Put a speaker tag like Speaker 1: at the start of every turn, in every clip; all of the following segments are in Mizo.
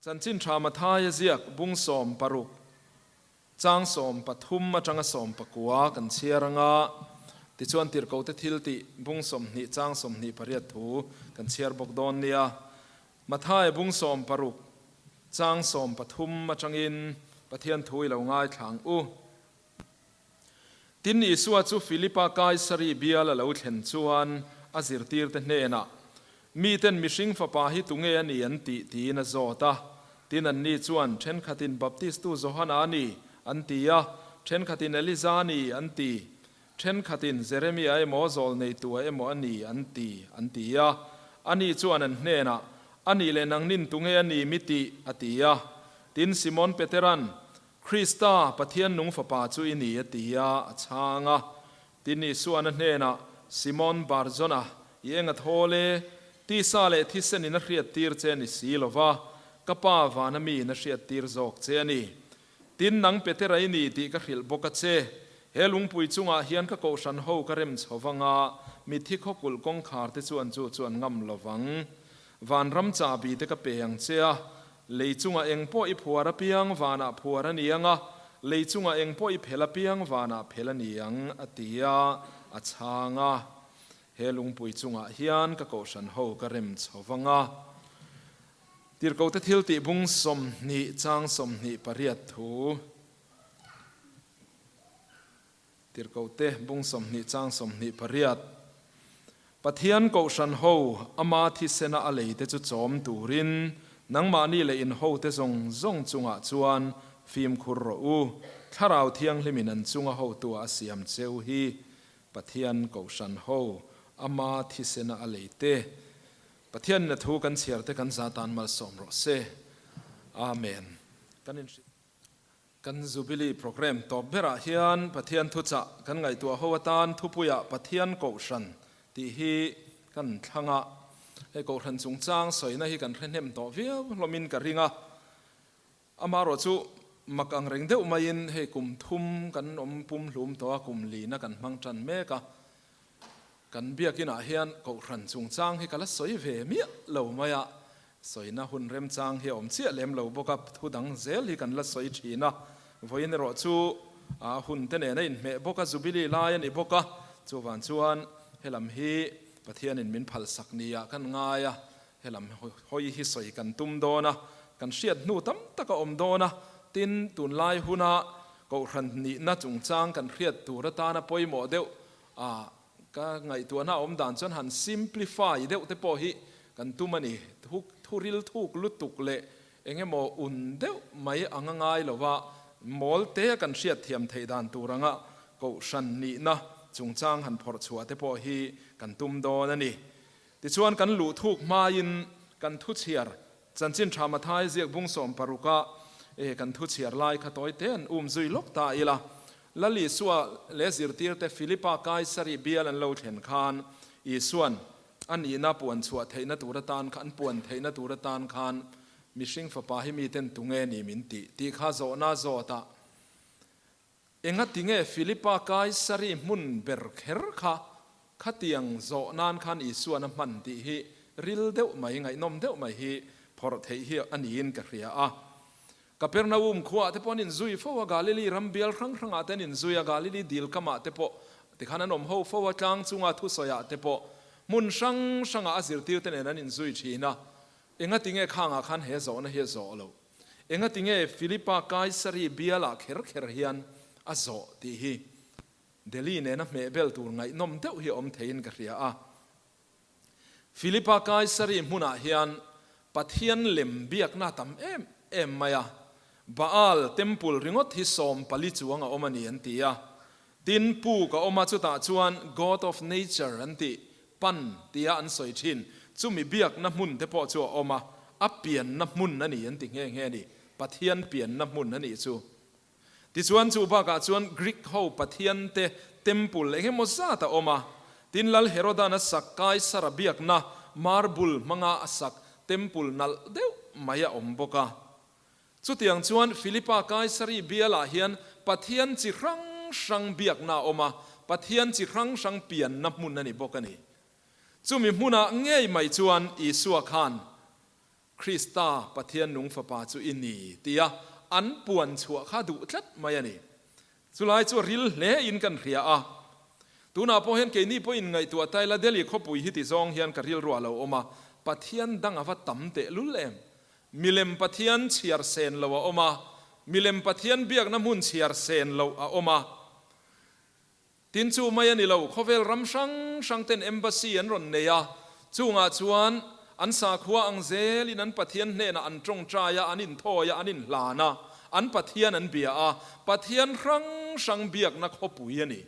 Speaker 1: Chanchin Tha Mathaia ziak bung 16, chang 13 atanga 19 kan chhiar anga, tichuan Tirhkote thiltih bung 20 chang 28 thu kan chhiar bawk dawn nia. Mathaia bung 16, chang 13 atangin Pathian thu i lo ngaithla ang u. Tin, Isua chu Filipa Kaisari bial a lo thlen chuan a zirtirte hnenah, Miten mihring fapa hi tunge a ni an tih? tiin a zawt a. Tin, anni chuan, Thenkhatin Baptistu Johana a ni, an ti a, thenkhatin Eliza a ni, an ti, thenkhatin Jeremia emaw zawlneitua emaw a ni, an ti, an ti a. Ani chuan an hnenah, A nih leh nangnin tunge a ni mi tih? a ti a. Tin, Simon Peteran, Krista, Pathian nung Fapa chu i ni, a ti a, a chhang a. Tin, Isua'n a hnenah, Simon Bar-Jona, i eng a thawl e? Tisa leh thisenin a hriattir che a ni si lo va, ka Pa vana miin a hriattir zawk che a ni. Tin, nang Petera i ni tih ka hrilh bawk a che. He lungpui chungah hian ka kohhran ho ka rem chho vang a, mitthi khawkulh kawngkhar te chuan chu chu an ngam lo vang. Vanram chahbi te ka pe ang che a, Lei chungah eng pawh i phuar apiang vanah phuar a ni ang a, lei chungah eng pawh i phel apiang vanah phel a ni ang, a ti a, a chhang a. He lungpui chungah hian ka kohhran ho ka rem chho vang a. Tirhkohte thiltih bung 20 chang 28 thu. Tirhkohte bung 20 chang 28, Pathian kohhran ho ama thisena a leite chu chawm turin nangmahni leh in hote zawng zawng chungah chuan fimkhur rawh u, Thlarau Thianghlimin an chunga hotua a siam cheu hi Pathian kohhran ho ama thisena a leite Pathianin a thu kan chhiarte kan za tan malsawm rawh se. Amen. Kan inhrilh. Kan Jubilee Programme tawp berah hian Pathian thuchah kan ngaihtuah ho atan thupuiah Pathian Kohhran tih hi kan thlang a. Hei Kohhran chungchang sawina hi kan hre hnem tawh viau hlawmin ka ring a. Amaherawh chu mak ang reng deuh maiin hei kum thum kan awm pum hlum tawh a, kum lina kan hmang tan mek a. Kan biakinah hian Kohhran chungchang hi ka la sawi ve miah lo mai a, sawina hun remchang hi a awm chiah lem lo bawk a, thu dang zel hi kan la sawi thin a. Vawiin erawh chu a hun te nen a inhmeh bawk a, Jubilee lai a ni bawk a, chuvang chuan helam hi Pathianin min phalsak nia kan ngai a, helam hawi hi sawi kan tum dawn a, kan hriat hnu tam tak a awm dawn a, tin tunlai huna Kohhran nihna chungchang kan hriat tur atana pawimawh deuh A, ka ngaihtuahna a awm dan chuan han simplify deuh te pawh hi kan tum a ni. Thu, thuril thuk lutuk leh eng emaw un deuh mai ang a ngai lo va, mawl te a kan hriat thiam theih dan tur anga kohhran nihna chungchang han phawrh chhuah te pawh hi kan tum dawn a ni. Tichuan kan luh thuk hmain kan thu chhiar chanchin tha Mathai ziak bung 16 a e kan thu chhiar lai kha tawi te an um zui lawk ta ila. Lal Isua leh zirtirte Philipa Kaisari bial an lo thlen khan Isuan a nihna puan chhuah theihna tur atan khan an puan theihna tur atan khan mihring fapa hi miten tunge ni min tih tih kha zawhna zawt a Engatinge Philipa Kaisari hmun ber kher kha khatiang zawh nan khan Isuan a hman tih hi ril deuh mai, ngaihnawm deuh mai hi phawrh theih hi a niin ka hria a. Kapernaum khuaah te pawh an inzui fo a, Galili ram bial hrang hrangah te an inzui a, Galili dil kamah te pawh tikhan an awm ho fo a, tlang chunga thusawiah te pawh hmun hrang hrangah a zirtirte nen an inzui thin a. Engatinge khangah khan he zawhna hi a zawh loh? Engati nge Philipa Kaisari bialah kher kher hian a zawh tih hi Delhi nena hmehbel tur ngaihnawm deuh hi a awm theiin ka hria a. Philipa Kaisari hmunah hian Pathian lem biakna a tam em em mai a, Baal temple ringawt hi 14 chuang a awm a ni an ti a. Tin, puk a awm a, chutah chuan God of Nature an tih, Pan tia an sawi thin, chumi biakna hmun te pawh chu a awm a, a pianna hmun a ni an ti nghe nghe a ni, Pathian pianna hmun a nih chu. Tichuan chu bakah chuan Greek ho pathian te temple eng emaw zat a awm a, tin Lal Herodan a sak Kaisara biakna marble hmanga a sak temple nalh deuh mai a awm bawk a. Chutiang chuan Philipa Kaisari bialah hian Pathian chi hrang hrang biakna a awm a, Pathian chi hrang hrang pianna hmun a ni bawk a ni. Chumi hmunah ngei mai chuan Isua khan. Krista, Pathian nung Fapa chu i ni, tia an puan chhuah kha duh tlat mai a ni. Chulai chu a ril hle in kan hria a. Tunah pawh hian keini pawh inngaihtuah ta ila Delhi khawpui hi ti zawng hian ka rilru a lo awm a, Pathian dang a va tam tehlul em? Milem Pathian chhiar sen lo a awm a, milem Pathian biakna hmun chhiar sen loh a awm a. Tin chu mai a ni lo, khawvel ram hrang hrang ten embassy an rawn nei a, chungah chuan an sakhua ang zelin an Pathian hnenah an tawngtai a, an inthawi a, an inhlan a, an Pathian an bia a, Pathian hrang hrang biakna khawpui a ni.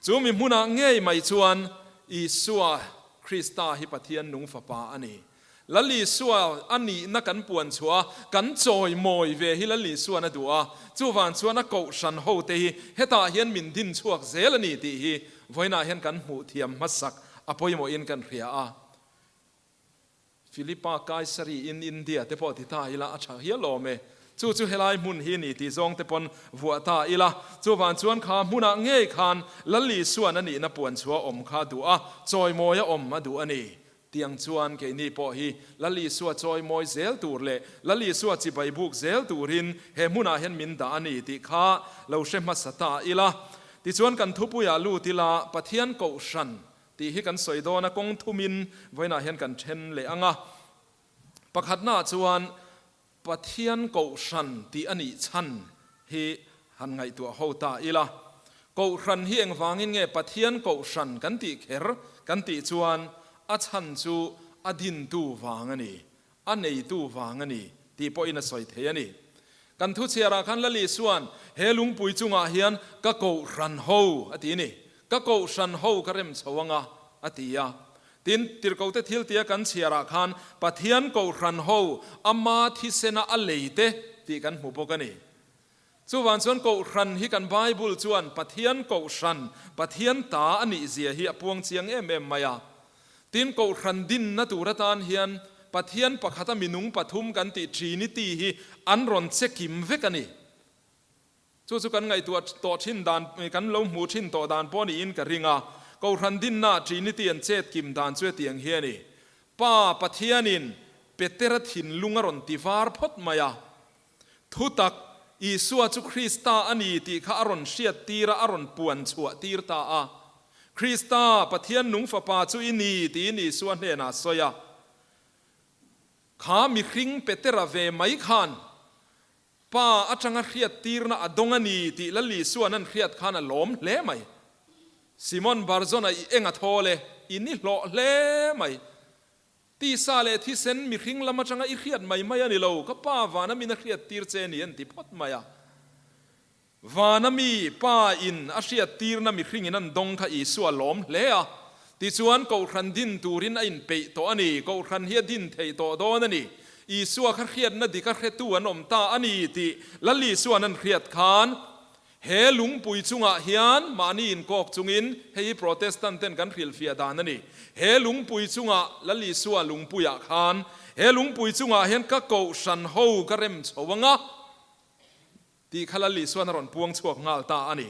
Speaker 1: Chu mi hmunah ngei mai chuan Isua Krista hi Pathian nung Fapa a ni. Lal Isua a nihna kan puan chhuah a, kan chawimawi ve hi Lal Isua'n a duh a, chuvang chuan a kohhran hote hi hetah hian min din chhuak zel a ni tih hi vawiinah hian kan hmuh thiam hmasak a pawimawhin kan hria a. Philippa Kaisari in India te pawh ti ta ila a tha hial awm e. Chu chu helai hmun hi ni tih zawng te pawn vuah ta ila, chuvang chuan kha hmunah ngei khan Lal Isua'n a nihna puan chhuah awm kha duh a, chawimawi a awm a duh a ni. Tiang chuan keini pawh hi Lal Isua chawimawi zel tur leh Lal Isua chibai buk zel turin he hmunah hian min dah a ni tih kha lo hre hmasa ta ila. Tichuan kan thupuiah lut ila Pathian Kohhran tih hi kan sawi dawn a, kawng thumin vawiinah hian kan then leh ang a. Pakhatnaah chuan Pathian Kohhran tih a nih chhan hi han ngaihtuah ho ta ila. Kohhran hi engvangin nge Pathian Kohhran kan tih kher kan tih chuan a chhan chu a dintu vang a ni, a neitu vang a ni tih pawhin a sawi thei a ni. Kan thuchhiarah khan Lali chuan he lungpui chungah hian ka Kohhran ho a ti a ni. Ka Kohhran ho ka rem chho anga a ti a. Tin, tirhkohte thiltia kan chhiarah khan Pathian Kohhran ho ama thisena a lei te tih kan hmu bawk a ni. Chuvang chuan Kohhran hi kan Bible chuan Pathian Kohhran, Pathian ta a nih zia hi a puang chiang em em mai a. Tin, Kohhran dinna tur atan hian Pathian pakhata minung pathum kan tih Trinity hi an rawn che kim vek a ni. Chu chu kan ngaihtuah tawh thin dan, kan lo hmuh thin tawh dan pawh niin ka ring a. Kohhran dinna Trinity an chet kim dan chu hetiang hi a ni. Pa Pathianin Petera thinlung a rawn ti var phawt mai a. Thutak, Isua chu Krista a ni tih kha a rawn hriat tir a, a rawn puan chhuah tir ta a. Krista, Pathian nung Fapa chu i ni tiin Isua hnenah a sawi a. Kha mihring Petera ve mai khan Pa atanga hriattirna a dawng a ni tih Lal Isua'n an hriat khan a lawm hle mai. Simon Barzona i eng a thawl e, i ni hlawh hle mai. Tisa leh thisen mihring lam atanga i hriat mai mai a ni lo, ka pa vana min a hriattir che ni an ti phawt mai a. Vana mi Pa in a hriattirna mihringin an dawng kha Isua lawm hle a. Tichuan, Kohhran din turin a inpeih tawh a ni, Kohhran hi a din theih tawh dawn a ni. Isua kha hriatna dik a hretu an awm ta a ni tih Lal Isua'n an hriat khan, he lungpui chungah hian mahni inkawk chungin, hei hi Protestant ten kan hrilhfiah dan a ni, he lungpui chungah Lal Isua lungpuiah khan, he lungpui chungah hian ka Kohhran ho ka rem chho anga, Tih kha Lal Isuan a rawn puang chhuak nghal ta a ni.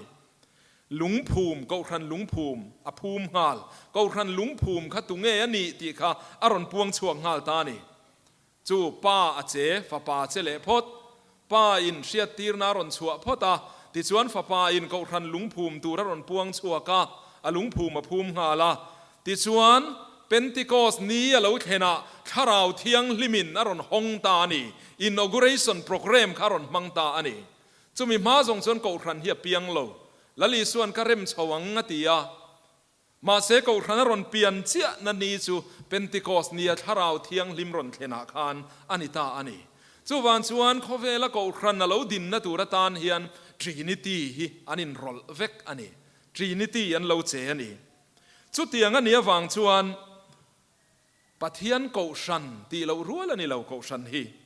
Speaker 1: Lungphum, Kohhran lungphum a phum nghal. Kohhran lungphum kha tu nge a nih tih kha a rawn puang chhuak nghal ta a ni. Chu Pa a che, Fapa a che leh phawt. Pa in hriattirna a rawn chhuah phawt a, tichuan Fapa in Kohhran lungphum tur a rawn puang chhuak a, a lungphum a phum nghal a. Tichuan, Pentecost ni a lo thlenah Thlarau Thianghlimin a rawn hawng ta a ni. Inauguration programme kha a rawn hmang ta a ni. Chumi hma zawng chuan Kohhran hi a piang lo. Lal Isua'n ka rem chho ang a ti a. Mahse, Kohhran a rawn pian chiahna ni chu Pentecost nia Thlarau Thianghlim rawn thlenah khan a ni ta a ni. Chuvang chuan khawvela Kohhran a lo dinna tur atan hian Trinity hi an inrawlh vek a ni. Trinity an lo che a ni. Chutiang a nih avang chuan Pathian Kohhran tih loh rual a ni lo Kohhran hi.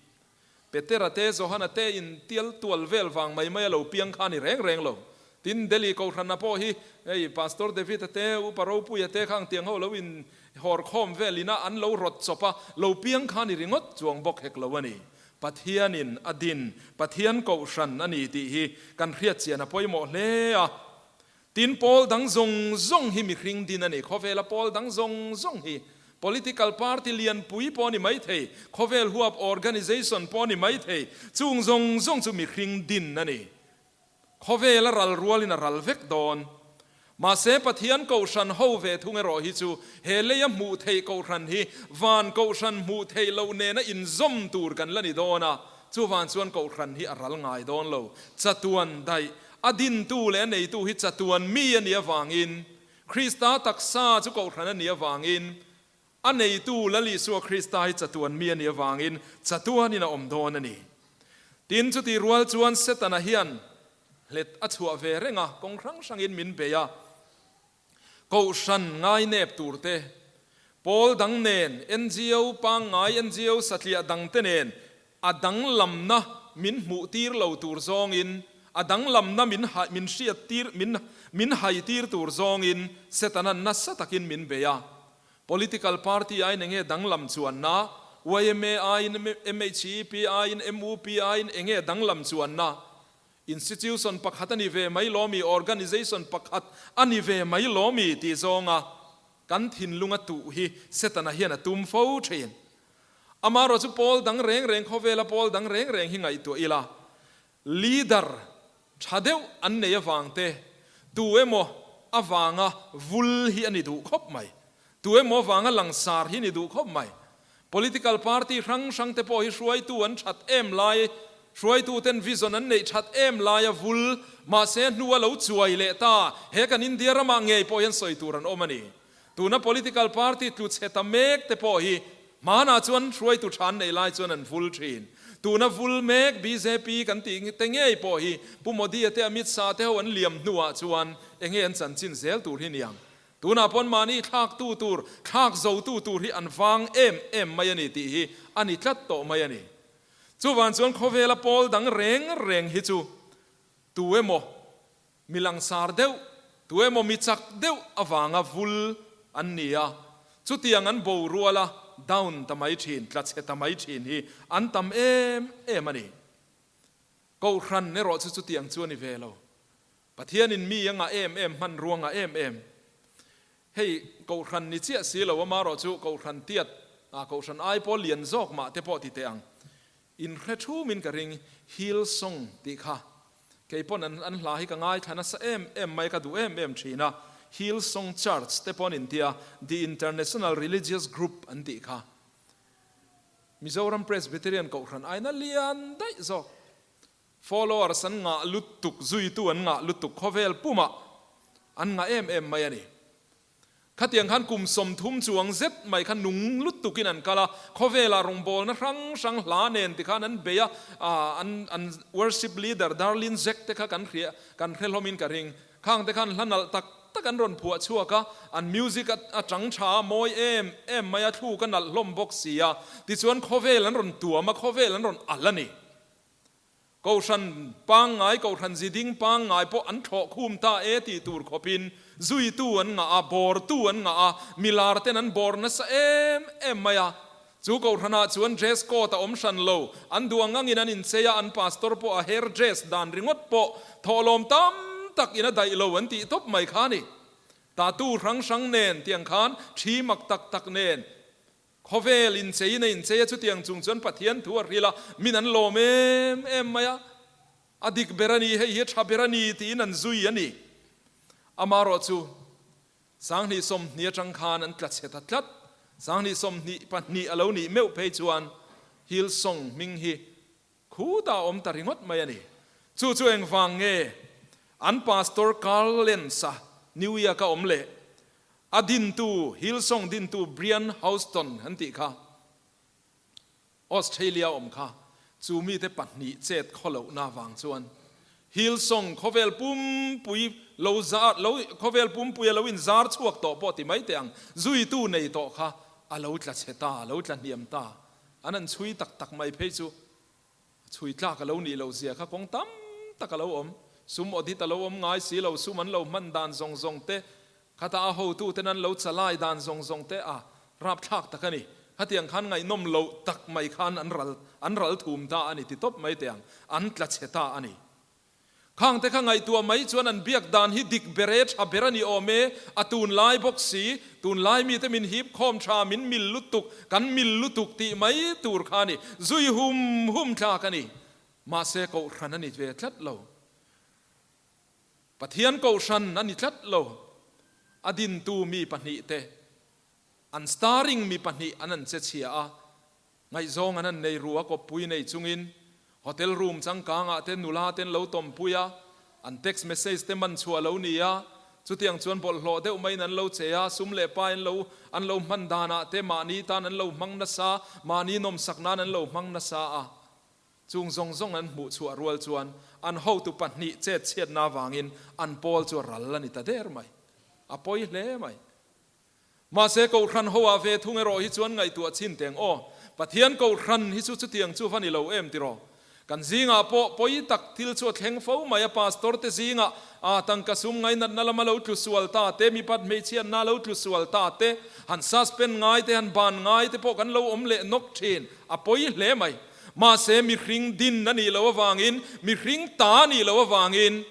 Speaker 1: Petera te, Johana te in tial tual vel vang mai mai a lo piang kha a ni reng reng lo. Tin, Delhi Kohhrana pawh hi hei Pastor David-a te, Upa Ropuia te kha ang tiang ho lo in hawr khawm vel ina an lo rawt chawp a, lo piang kha a ni ringawt chuang bawk hek lo a ni. Pathianin a din Pathian Kohhran a ni tih hi kan hriatchian a pawimawh hle a. Tin, pawl dang zawng zawng hi mihring din a ni. Khawvela pawl dang zawng zawng hi. Political party lianpui pawh a ni maithei, khawvel huap organization pawh a ni maithei, chung zawng zawng chu mihring din a ni. Khawvel a ral rualin a ral vek dawn. Mahse Pathian Kohhran ho ve thung erawh hi chu he leia hmuh theih Kohhran hi van Kohhran hmuh theih loh nena inzawm tur kan la ni dawn a, chuvang chuan Kohhran hi a ral ngai dawn lo. Chatuan daih a dintu leh a neitu hi chatuan mi a nih avangin Krista taksa chu Kohhran a nih avangin a neitu Lal Isua Krista hi chatuan mi a nih avangin chatuanin a awm dawn a ni. Tin, chutih rual chuan Setana hian hlet a chhuah ve reng a, kawng hrang hrangin min bei a. Kohhran ngainep turte, pawl dang nen, ngo pangngai, ngo satliah dangte nen a danglamna min hmuhtir lo tur zawngin, a danglamna min min hriattir, min min haitir tur zawngin Setana'n nasa takin min bei a. Political party aiin enge danglam chuanna, yma aiin, MHEP aiin, MUP aiin enge danglam chuanna? Institution pakhat a ni ve mai lawmi, organization pakhat a ni ve mai lawmi tih zawnga kan thinlunga tuh hi Setana hian a tum fo thin. Amaherawh chu pawl dang reng reng khawvela pawl dang reng reng hi ngaihtuah ila, leader tha deuh an nei avang te, tu emaw avanga vul hi a ni duh khawp mai. Tu emaw avanga langsar hi a ni duh khawp mai. Political party hrang hrang te pawh hi hruaitu an that em lai, hruaitu ten vision an neih that em lai a vul, mahse hnu a lo chuai leh ta, he kan India ramah ngei pawh hian sawi tur an awm a ni. Tuna political party tlu chhe ta mek te pawh hi hmanah chuan hruaitu tha an neih lai chuan an vul thin. Tuna vul mek bjp kan tih te ngei pawh hi Pu Modi-a te Amit Shah te ho an liam hnuah chuan enge an chanchin zel tur hi niang. Tunah pawn mahni thlaktu tur, thlak zotu tur hi an vang em em mai a ni tih hi a ni tlat tawh mai a ni. Chuvang chuan khawvela pawl dang reng reng hi chu tu emaw Mi langsar deuh, tu emaw mi chak deuh avanga vul an ni a, chutiang an bo ruala down ta mai thin, tla chhe ta mai thin hi an tam em em a ni. Kohhran erawh chu chutiang chu a ni ve lo. Pathianin mi a ngah em em, hmanrua ngah em em. Hei Kohhran ni chiah si lo, amarawh chu Kohhran tiat, Kohhran ai pawh lian zawk mah te pawh ti teh ang. In hre thumin ka ring, Hillsong tih kha kei pawn an an hla hi ka ngaithla nasa em em mai, ka duh em em thin a, Hillsong Church te pawn in tia, The International Religious Group an tih kha. Mizoram Presbyterian Kohhran aina lian daih zawk. Followers an ngah lutuk, zuitu an ngah lutuk, khawvel pumah an ngah em em mai a ni. Khatiang khan kum 30 chuang zet mai kha nung lutukin an kal a, khawvelah rawngbawlna hrang hrang hla nen tikhan an bei a, an an worship leader Darlene Zech te kha kan hria kan hre hlawmin ka ring. Khang te khan hla nalh tak tak an rawn phuah chhuak a, an music a a chang tha a, mawi em em mai a, thluk a nalh hlawm bawk si a, tichuan khawvel an rawn tuam a, khawvel an rawn alh a ni. Kohhran pangngai, Kohhran ziding pangngai pawh an thlawh khum ta e tih tur khawpin zuitu an ngah a, bawrtu an ngah a, milar ten an bawr nasa em em mai a. Chu Kohhranah chuan dress code a awm hran lo, an duh ang angin an inchei a, an pastor pawh a hair dress dan ringawt pawh thawhlawm tam tak in a daih lo an tih tawp mai kha a ni. Tattoo hrang hrang nen tiang khan thi mak tak tak nen Khawvel incheiin a inchei a, chutiang chung chuan Pathian thu a hril a, min an lawm em em mai a, a dik ber a ni, hei hi a tha ber a ni tiin an zui a ni. Amaherawh chu 2020 atang khan an tla chhe ta tlat, 2022 a lo nih meuh phei chuan Hillsong hming hi khutah a awm ta ringawt mai a ni. Chu chu engvang nge an Pastor Carl Lentz-a New York-a awm leh A dintu, Hillsong dintu Brian Houston an tih kha, Australia awm kha, chu mite pahnih chet khawlohna vang chuan Hillsong khawvel pumpui lo zar, lo khawvel pumpui a lo inzar chhuak tawh pawh ti mai teh ang, zuitu nei tawh kha a lo tla chhe ta, a lo tla hniam ta. An han chhui tak tak mai phei chu Chhui tlak a lo nih loh zia kha kawng tam tak a lo awm. Sum audit a lo awm ngai si lo, sum an lo hman dan zawng zawng te, khata a hotuten an lo chalai dan zawng zawng te a rapthlak tak a ni. Khatiang khan ngaihnawm loh tak mai khan an ral an ral thum ta a ni ti tawp mai teh ang, an tla chhe ta a ni. Khangte kha ngaihtuah mai chuan an biak dan hi dik ber e, tha ber a ni awm e, a tunlai bawk si, tunlai mite min hip khawm tha, min mil lutuk, kan mil lutuk tih mai tur kha a ni, zui hum hum tlak a ni. Mahse Kohhran a ni ve tlat lo. Pathian Kohhran a ni tlat lo. A dintu mi pahnihte, an starring mi pahnih an an che chhia a, Ngaihzawng an han nei ru a, kawppui nei chungin hotel room changkangah te nula ten lo tawmpui a, an text message te man chhuah lo ni a, chutiang chuan bawlhhlawh deuh maiin an lo che a, sum leh pai an lo an lo hman danah te mahni tan an lo hmang nasa, mahni nawmsak nan an lo hmang nasa a, chung zawng zawng an hmuh chhuah rual chuan an hotu pahnih chet chhiatna avangin an pawl chu a ral a ni ta der mai, a pawi hle mai. Mahse, Kohhran ho ah ve thung erawh hi chuan ngaihtuah chin teng aw. Pathian Kohhran hi chu chutiang chu va ni lo em tiraw? Kan zingah pawh pawi tak thil chu a thleng fo mai a, Pastor te zingah ah tangka sum ngainatna lama lo tlu sual ta te, mipat hmeichhiatna lo tlu sual ta te, han suspend ngai te, han ban ngai te pawh kan lo awm leh nawk thin, a pawi hle mai. Mahse, mihring din a nih loh avangin, mihring ta a nih loh avangin,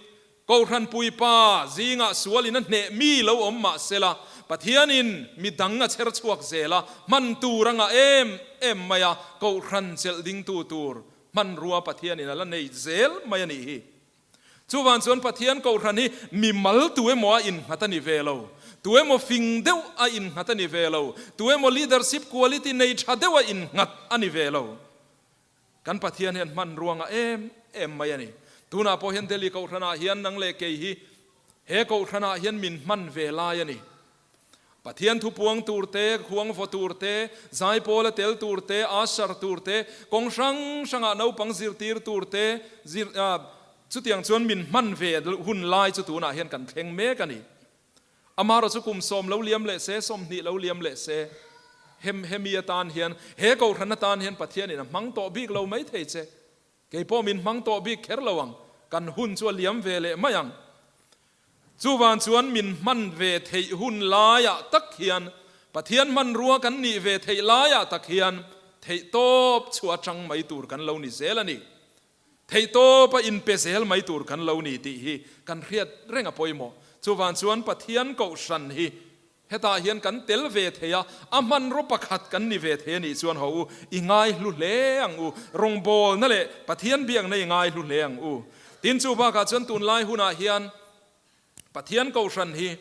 Speaker 1: Kohhran puipa zingah sualin a hneh mi lo awm mah sela, Pathianin mi dang a chher chhuak zel a, hman tur a ngah em em mai a, Kohhran chelh dingtu tur hmanrua Pathianin a la nei zel mai a nih hi. Chuvang chuan Pathian Kohhran hi mi mal tu emaw a innghat a ni ve lo, tu emaw fing deuh a innghat a ni ve lo, tu emaw leadership quality nei tha deuh a innghat a ni ve lo. Kan Pathian hian hmanrua ngah em em mai a ni. Tunah pawh hian Delhi Kohhranah hian nang leh kei hi he Kohhranah hian min hman ve lai a ni. Pathian thu puang tur te, khuang vaw tur te, zaipawla tel tur te, usher tur te, kawng hrang hrangah naupang zirtir tur te, zir chutiang chuan min hman ve hun lai chu tunah hian kan thleng mek a ni. Amaherawh chu kum sawm lo liam leh se, 20 lo liam leh se, hem hemi atan hian, he kohhran atan hian Pathianin a hmang tawh bik lo mai thei che. Kei pawh min hmang tawh bik kher lo ang, kan hun chu a liam ve leh mai ang. Chuvang chuan min hman ve theih hun laiah tak hian, Pathian hmanrua kan nih ve theih laiah tak hian theihtawp chu a tang mai tur kan lo ni zel a ni. Theihtawp a inpe zel mai tur kan lo ni tih hi kan hriat reng a pawimawh. Chuvang chuan Pathian Kohhran hi hetah hian kan tel ve thei a, a hmanraw pakhat kan ni ve thei a nih chuan haw u, i ngaihlu hle ang u. Rawngbawlna leh Pathian biakna i ngaihlu hle ang u. Tin, chu bakah chuan tunlai hunah hian Pathian Kohhran hi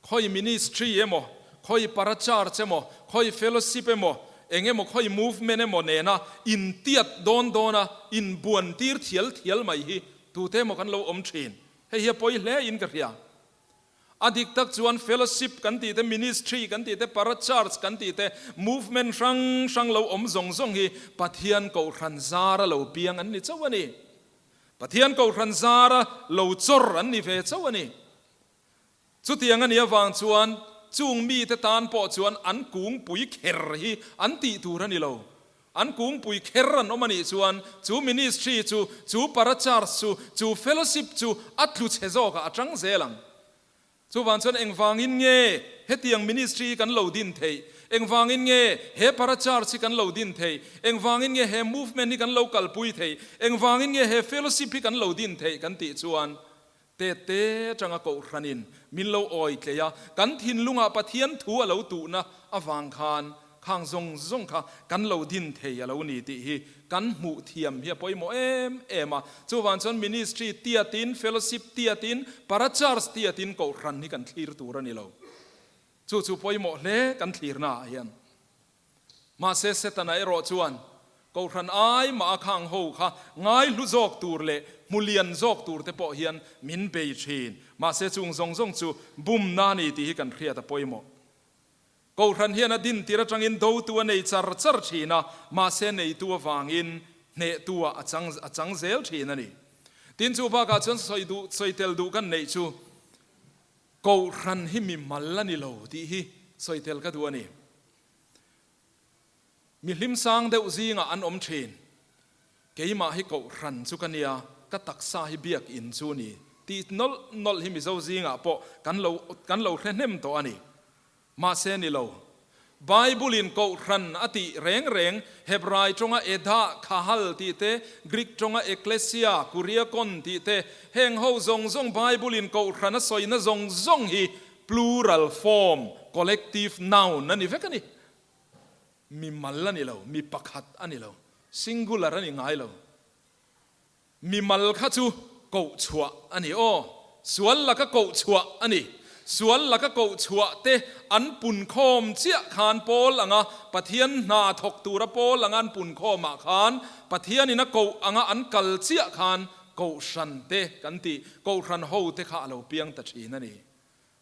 Speaker 1: khawi ministry emaw, khawi para church emaw, khawi fellowship emaw, eng emaw khawi movement emaw nena intiat dawn dawna inbuan tir thial thial mai hi tute emaw kan lo awm thin. Hei hi a pawi hle in ka hria. A dik tak chuan fellowship kan tih te, ministry kan tih te, para church kan tih te, movement hrang hrang lo awm zawng zawng hi Pathian Kohhran zara lo piang an ni chauh a ni. Pathian Kohhran zara lo chawr an ni ve chauh a ni. Chutiang a nih avang chuan chung mite tan pawh chuan an kungpui kher hi an tih tur a ni lo. An kungpui kher an awm a nih chuan chu ministry chu, chu para church chu, chu fellowship chu a tlu chhe zawkah a tang zel ang. Chuvang chuan engvangin nge hetiang ministry hi kan lo din theih? Engvangin nge he para church hi kan lo din theih? Engvangin nge he movement hi kan lo kalpui theih? Engvangin nge he fellowship hi kan lo din theih kan tih chuan te te atanga Kohhranin min lo awi tlei a, kan thinlungah Pathian thu a lo tuhna avang khan Khang zawng zawng kha kan lo din thei a lo ni tih hi kan hmuh thiam hi a pawimawh em em a. Chuvang chuan ministry tiatin, fellowship tiatin, para church tiatin kohhran hi kan thlir tur a ni lo. Chu chu pawimawh hle kan thlirna ah hian. Mahse Setana erawh chuan kohhran ai mah a khang ho kha ngaihlu zawk tur leh hmu lian zawk tur te pawh hian min bei thin. Mahse chung zawng zawng chu bumna a ni tih hi kan hriat a pawimawh. Kohhran hian a din tir atangin dotu a nei char char thin a, mahse neitu avangin hnehtu ah a chang a chang zel thin a ni. Tin, chu bakah chuan sawi duh sawi tel duh kan neih chu Kohhran hi mi mal a ni lo tih hi sawi tel ka duh a ni. Mi hlim sang deuh zingah an awm thin. Keimah hi Kohhran chu ka nia, ka taksa hi biakinn chu ni tih nawlh nawlh hi Mizo zingah pawh kan lo kan lo hre hnem tawh a ni. Mahse ni lo. Bible-in Kohhran a tih reng reng, Hebrai tawnga Edah, Kahal tih te, Greek tawnga Ekklesia, Kuriakon tih te, heng ho zawng zawng Bible-in Kohhran a sawina zawng zawng hi plural form, collective noun a ni vek a ni. Mi mal a ni lo, mi pakhat a ni lo, singular a ni ngai lo. Mimal kha chu koh chhuah a ni aw. Sual laka koh chhuah a ni. Sual laka koh chhuah te an pun khawm chiah khan pawl anga Pathian hna thawk tura pawl anga an pun khawmah khan Pathianin a koh anga an kal chiah khan Kohhran te kan tih Kohhran ho te kha a lo piang ta thin a ni.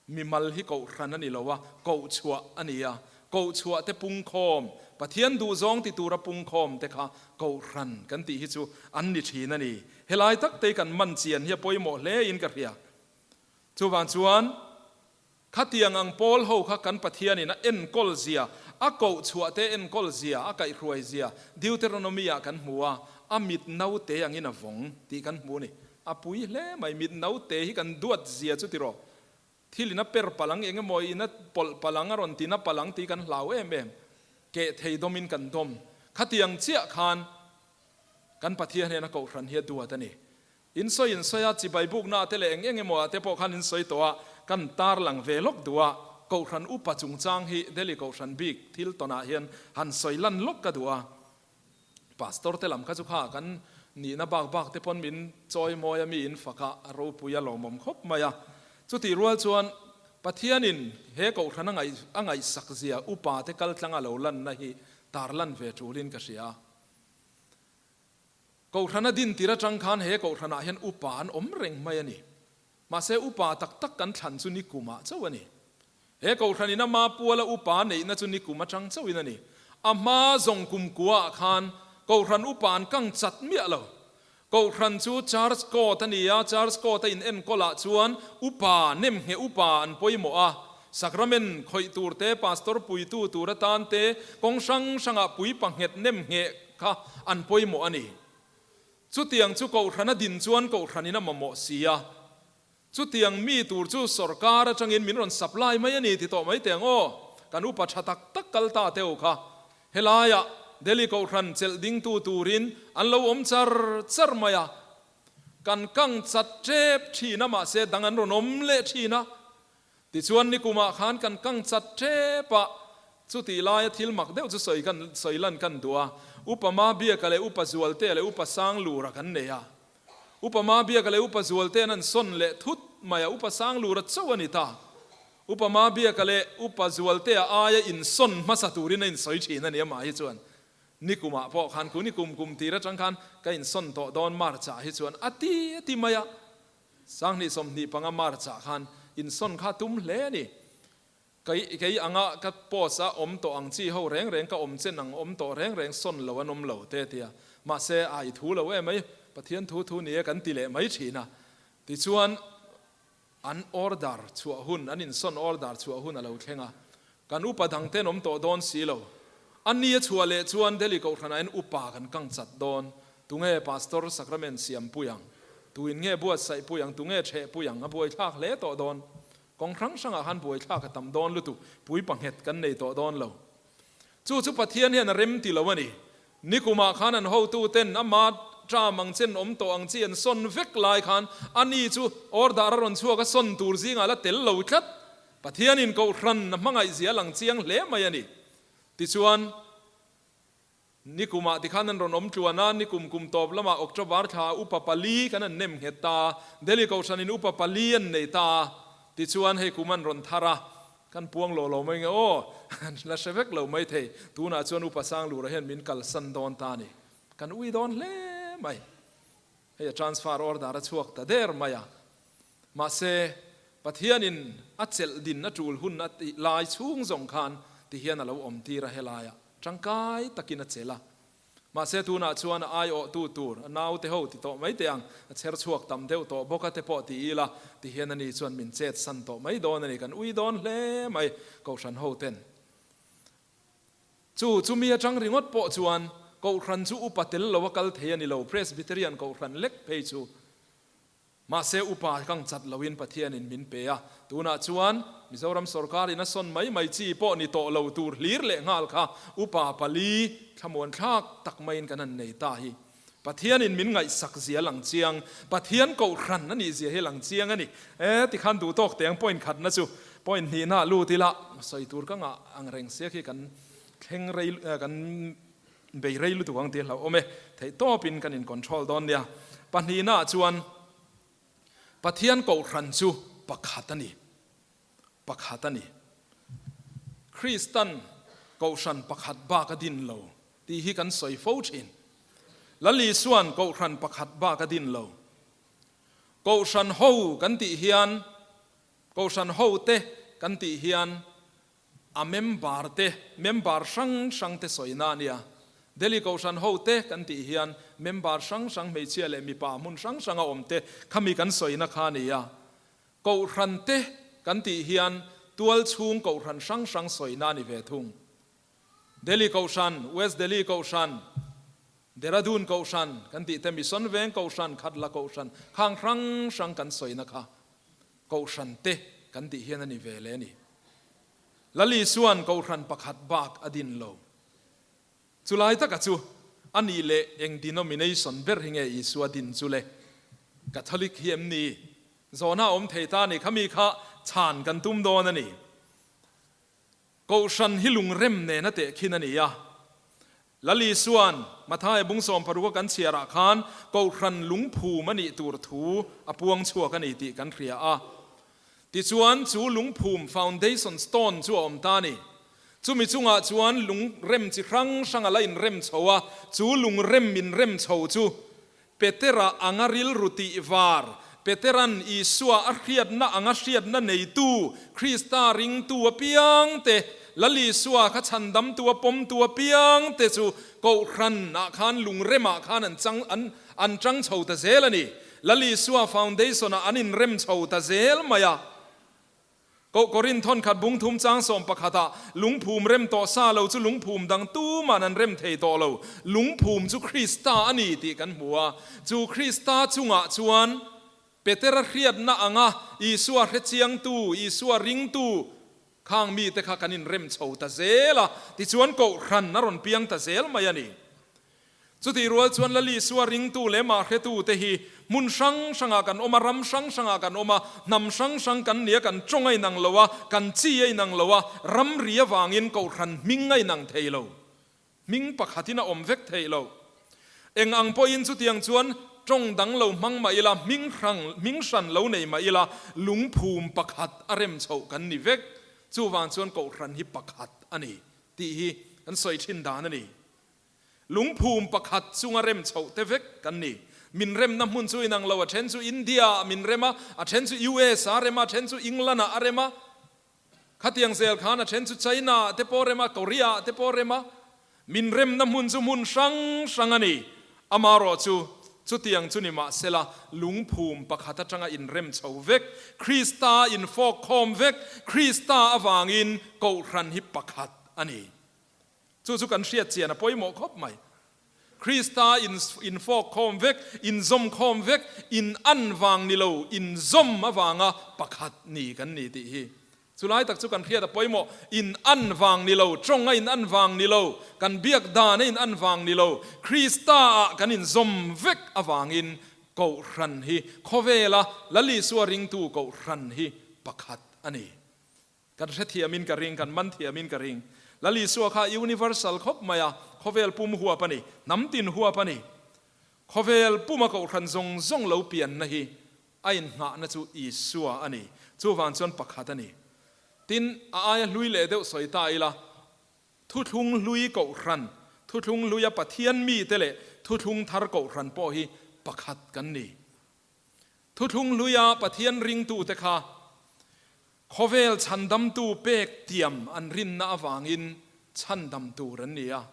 Speaker 1: Mimal hi kohhran a ni lo a, kohchhuah a ni a. Kohchhuah te pungkhawm, Pathian duhzawng ti tura pungkhawm te kha kohhran kan tih hi chu an ni thin a ni. Helai tak te kan man chian hi a pawimawh hle in ka hria. Chuvang chuan khatiang ang pawl ho kha kan Pathianin a enkawl zia, a kohchhuah te enkawl zia, a kaihhruai zia Deuteronomy ah kan hmu a, a mit naute angin a vawng tih kan hmu a ni. A pui hle mai, mit naute hi kan duat zia chu tiraw? Thil in a per palh ang, eng emaw in a pawlh palh ang, a rawn tin a palh ang tih kan hlau em em. Keh thei dawmin kan dawm. Khatiang chiah khan kan Pathian hian a kohhran hi a duat a ni. In sawi in sawi a, chibai bukna ah te leh eng eng emaw ah te pawh khan in sawi tawh a, kan tarlang ve lawk duh a, kohhran upa chungchang hi Delhi kohhran bik thil tawnah hian han sawi lan lawk ka duh a. Pastor te lam kha chu kha kan nihna bak bak te pawn min chawi mawi a, mi in fak a, a ropui a lawmawm khawp mai a. Chutih rual chuan Pathianin he kohhran a ngaih a ngaihsak zia upa te kal tlang a lo lanna hi tar lan ve tulin ka hria. Kohhran a din tir atang khan he kohhranah hian upa an awm reng mai a ni. Mahse upa tak tak kan thlan chu nikumah chauh a ni. He kohhran in ama puala upa neihna chu nikum atang chauhin a ni. A hma zawng kum kuaah khan kohhran upa an kang chat miah lo. Kohhran chu Church Court a ni a, Church Court a in enkawlah chuan upa, nemngheh upa an pawimawh a. Sakramen khawih tur te, pastor puitu tur atan te, kawng hrang hrangah puipa nghet nemngheh kha an pawimawh a ni. Chutiang chu kohhran a din chuan kohhranin a mamawh si a. Chutiang mi tur chu sorkar atangin min rawn supply mai a ni ti tawh mai teh ang aw. Kan upa tha tak tak kal ta teu kha. Helaiah Delhi kohhran chelh dingtu turin an lo awm char char mai a. Kan kang chat tep thin a mahse dang an rawn awm leh thin a. Tichuan nikumah khan kan kang chat tep a, chutih laia thil mak deuh chu sawi kan sawi lan kan duh a, Upa Mabiaka leh Upa Zualtea leh Upa Sanglura kan nei a. Upa Mabiaka leh Upa Zualtea an sawn leh thut mai a, Upa Sanglura chauh a ni ta. Upa Mabiaka leh Upa Zualtea aia insawn hmasa turin a insawi thin a ni amah hi chuan. Nikumah pawh khan ku nikum kum tir atang khan ka insawn tawh dawn March-ah hi chuan a ti a ti mai a. Sanghnih 25 March-ah khan insawn kha tum hle a ni. Kei kei anga ka post a awm tawh ang chi ho reng reng ka awm chen ang awm tawh reng reng sawn lo an awm lo te tia. Mahse a i thu lo em mai, Pathian thu thu ni e kan ti leh mai thin a. Tichuan an order chhuah hun, an insawn order chhuah hun a lo thleng a. Kan upa dang ten awm tawh dawn si lo. A ni a chhuah leh chuan Delhi Kohhranah hian upa kan kang chat dawn. Tunge Pastor Sacrament siam pui ang? Tuin nge buatsaih pui ang? Tunge ṭheh pui ang? A buaithlak hle tawh dawn. Kawng hrang hrangah khan buaithlak a tam dawn lutuk. Pui panghet kan nei tawh dawn lo. Chu chu Pathian hian a rem ti lo a ni. Nikumah khan an hotuten ama ṭam ang chen awm tawh ang chi an sawn vek lai khan ani chu order a rawn chhuak a sawn tur zingah la tel lo tlat. Pathianin Kohhran a hmangaih zia lang chiang hle mai a ni. Tichuan, nikumah tikhan an rawn awm tluan a, nikum kum tawp lamah October thla upa pali kan an nem nghet ta a, Delhi Kohhranin upa pali an nei ta a, tichuan hei kum an rawn thar a, kan puang lo lo mai nge aw, la hre vek lo mai thei, tunah chuan upa Sanglura hian min kalsan dawn ta a ni, kan ui dawn hle mai. Hei a transfer order a chhuak ta der mai a. Mahse, Pathianin a chelh din a tul hun a tih lai chhung zawng khan ti hian a lo awm tir a helaiah tangkai takin a chelh a. Mahse, tunah chuan a aiawhtu tur a naute ho ti tawh mai teh ang, a chher chhuak tam deuh tawh bawk a te pawh ti ila ti hian ani chuan min chet san tawh mai dawn a ni, kan ui dawn hle mai Kohhran ho ten. Chu chumi atang ringawt pawh chuan Kohhran chu upa tel lo a kal thei a ni lo, Presbyterian Kohhran lek phei chu. Mahse upa kang chat loin Pathianin min pe a, tunah chuan Mizoram sorkarin a sawn mai mai chi pawh ni tawh lo tur hlir leh nghal kha upa pali thlamuan thlak tak maiin kan han nei ta hi. Pathianin min ngaihsak zia lang chiang, Pathian kohhran a nih zia hi lang chiang a ni. E, tikhan duh tawk teng point khatna chu point hnihna lut ila sawi tur ka ngah ang reng sia khi kan thleng rei kan Bei rei lutuk ang tih a hlauhawm e. Theih tawpin kan in control dawn nia. Pahnihnaah chuan Pathian kohhran chu pakhat a ni. Pakhat a ni. Kristan kohhran pakhat bak a din lo tih hi kan sawi fo thin. Lal Isua'n kohhran pakhat bak a din lo. Kohhran ho kan tih hian, kohhran hote kan tih hian A member te, member hrang hrang te sawina a nia. Delhi Kohhran ho te kan tih hian member hrang hrang hmeichhia leh mipa hmun hrang hranga awm te khami kan sawina kha a ni a. Kohhran te kan tih hian tual chhung kohhran hrang hrang sawina a ni ve thung. Delhi Kohhran, West Delhi Kohhran, Dehradun Kohhran kan tih te, Mission Veng Kohhran, Khatla Kohhran khang hrang hrang kan sawina kha Kohhran te kan tih hian a ni ve leh a ni. Lal Isua'n kohhran pakhat bak a din lo. Chulai taka chu a nih leh eng denomination ber hi nge Isua din chu le? Catholic hi em ni? Zawhna a awm thei ta a ni. Khami kha chhan kan tum dawn a ni. Kohhran hi lungrem nena tehkhin a ni a. Lal Isua'n Mathaia bung sawmparuka kan chhiarah khan Kohhran lungphum a nih tur thu a puang chhuak a ni tih kan hria a. Tichuan, chu lungphum, foundation stone, chu a awm ta a ni. Chumi chungah chuan lungrem chi hrang hrang a la inrem chho a, chu lungrem inrem chho chu Petera anga rilru tih var, Petera'n Isua a hriatna anga hriatna neitu, Krista ringtu apiangte, Lal Isua kha chhandamtu a pawmtu apiangte chu Kohhran ah khan lungrem ah khan an chang an an chang chho ta zel a ni. Lal Isua foundation ah an inrem chho ta zel mai a. Koh Korin thawnkhat bung thum chang 11 ah lungphum rem tawh sa lo chu lungphum dang tuman an rem thei tawh lo. Lungphum chu Krista a ni tih kan hmu a. Chu Krista chungah chuan Petera hriatna anga Isua hrechiangtu, Isua ringtu khang mite kha kan inrem chho ta zel a. Tichuan Kohhran a rawn piang ta zel mai a ni. Chutih rual chuan Lal Isua ringtu leh mah hretute hi hmun hrang hrangah kan awm a, ram hrang hrangah kan awm a, hnam hrang hrang kan ni a, kan tawng a inang lo a, kan chi a inang lo a, ramri avangin kohhran hming a inang thei lo. Hming pakhatin a awm vek theih lo. Eng ang pawhin chutiang chuan tawng dang lo hmang mah ila, hming hrang hming hran lo nei mah ila, lungphum pakhat a rem chhoh kan ni vek. Chuvang chuan kohhran hi pakhat a ni tih hi kan sawi thin dan a ni. Lungphum pakhat chunga rem chhoh te vek kan ni. Min remna hmun chu inang lo, a then chu India ah min rem a, a then chu US ah a rem a, a then chu England ah a rem a, khatiang zel khan a then chu China ah te pawh a rem a, Korea ah te pawh a rem a. Min remna hmun chu hmun hrang hrang a ni. Amaherawhchu, chutiang chu ni mahsela lungphum pakhat atanga inrem chho vek, Krista infawk khawm vek, Krista avangin Kohhran hi pakhat a ni. Chu chu kan hriat chian a pawimawh khawp mai. Krista in infawk khawm vek, inzawm khawm vek, in an vang ni lo, inzawm avanga pakhat ni kan ni tih hi. Chu lai tak chu kan hriat a pawimawh. In an vang ni lo, tawng a in an vang ni lo, kan biak dan a in an vang ni lo, Krista ah kan inzawm vek avangin Kohhran hi khawvela Lal Isua ringtu Kohhran hi pakhat a ni. Kan hrethiamin ka ring, kan man thiamin ka ring. Lal Isua kha universal khawp mai a, khawvel pum huap a ni, hnam tin huap a ni. Khawvel puma kohhran zawng zawng lo pianna hi a inngahna chu Isua a ni. Chuvang chuan pakhat a ni. Tin, a aia hlui leh deuh sawi ta ila, Thuthlung hlui kohhran, thuthlung hluia Pathian mite leh thuthlung thar kohhran pawh hi pakhat kan ni. Thuthlung hluia Pathian ringtute kha khawvel chhandamtu pek tiam an rinna avangin chhandam tur an ni a.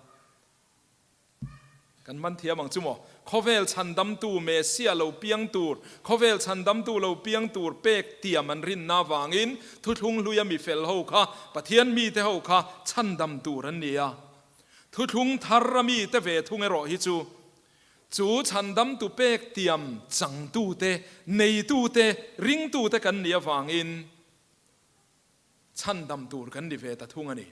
Speaker 1: Kan man thiam ang chu maw? Khawvel chhandamtu Messiah lo piang tur, khawvel chhandamtu lo piang tur pek tiam an rinna avangin thuthlung hluia mi fel ho kha, Pathian mite ho kha chhandam tur an ni a. Thuthlung thar a mite ve thung erawh hi chu. Chu chhandamtu pek tiam changtute, neitute, ringtute kan nih avangin chhandam tur kan ni ve ta thung a ni.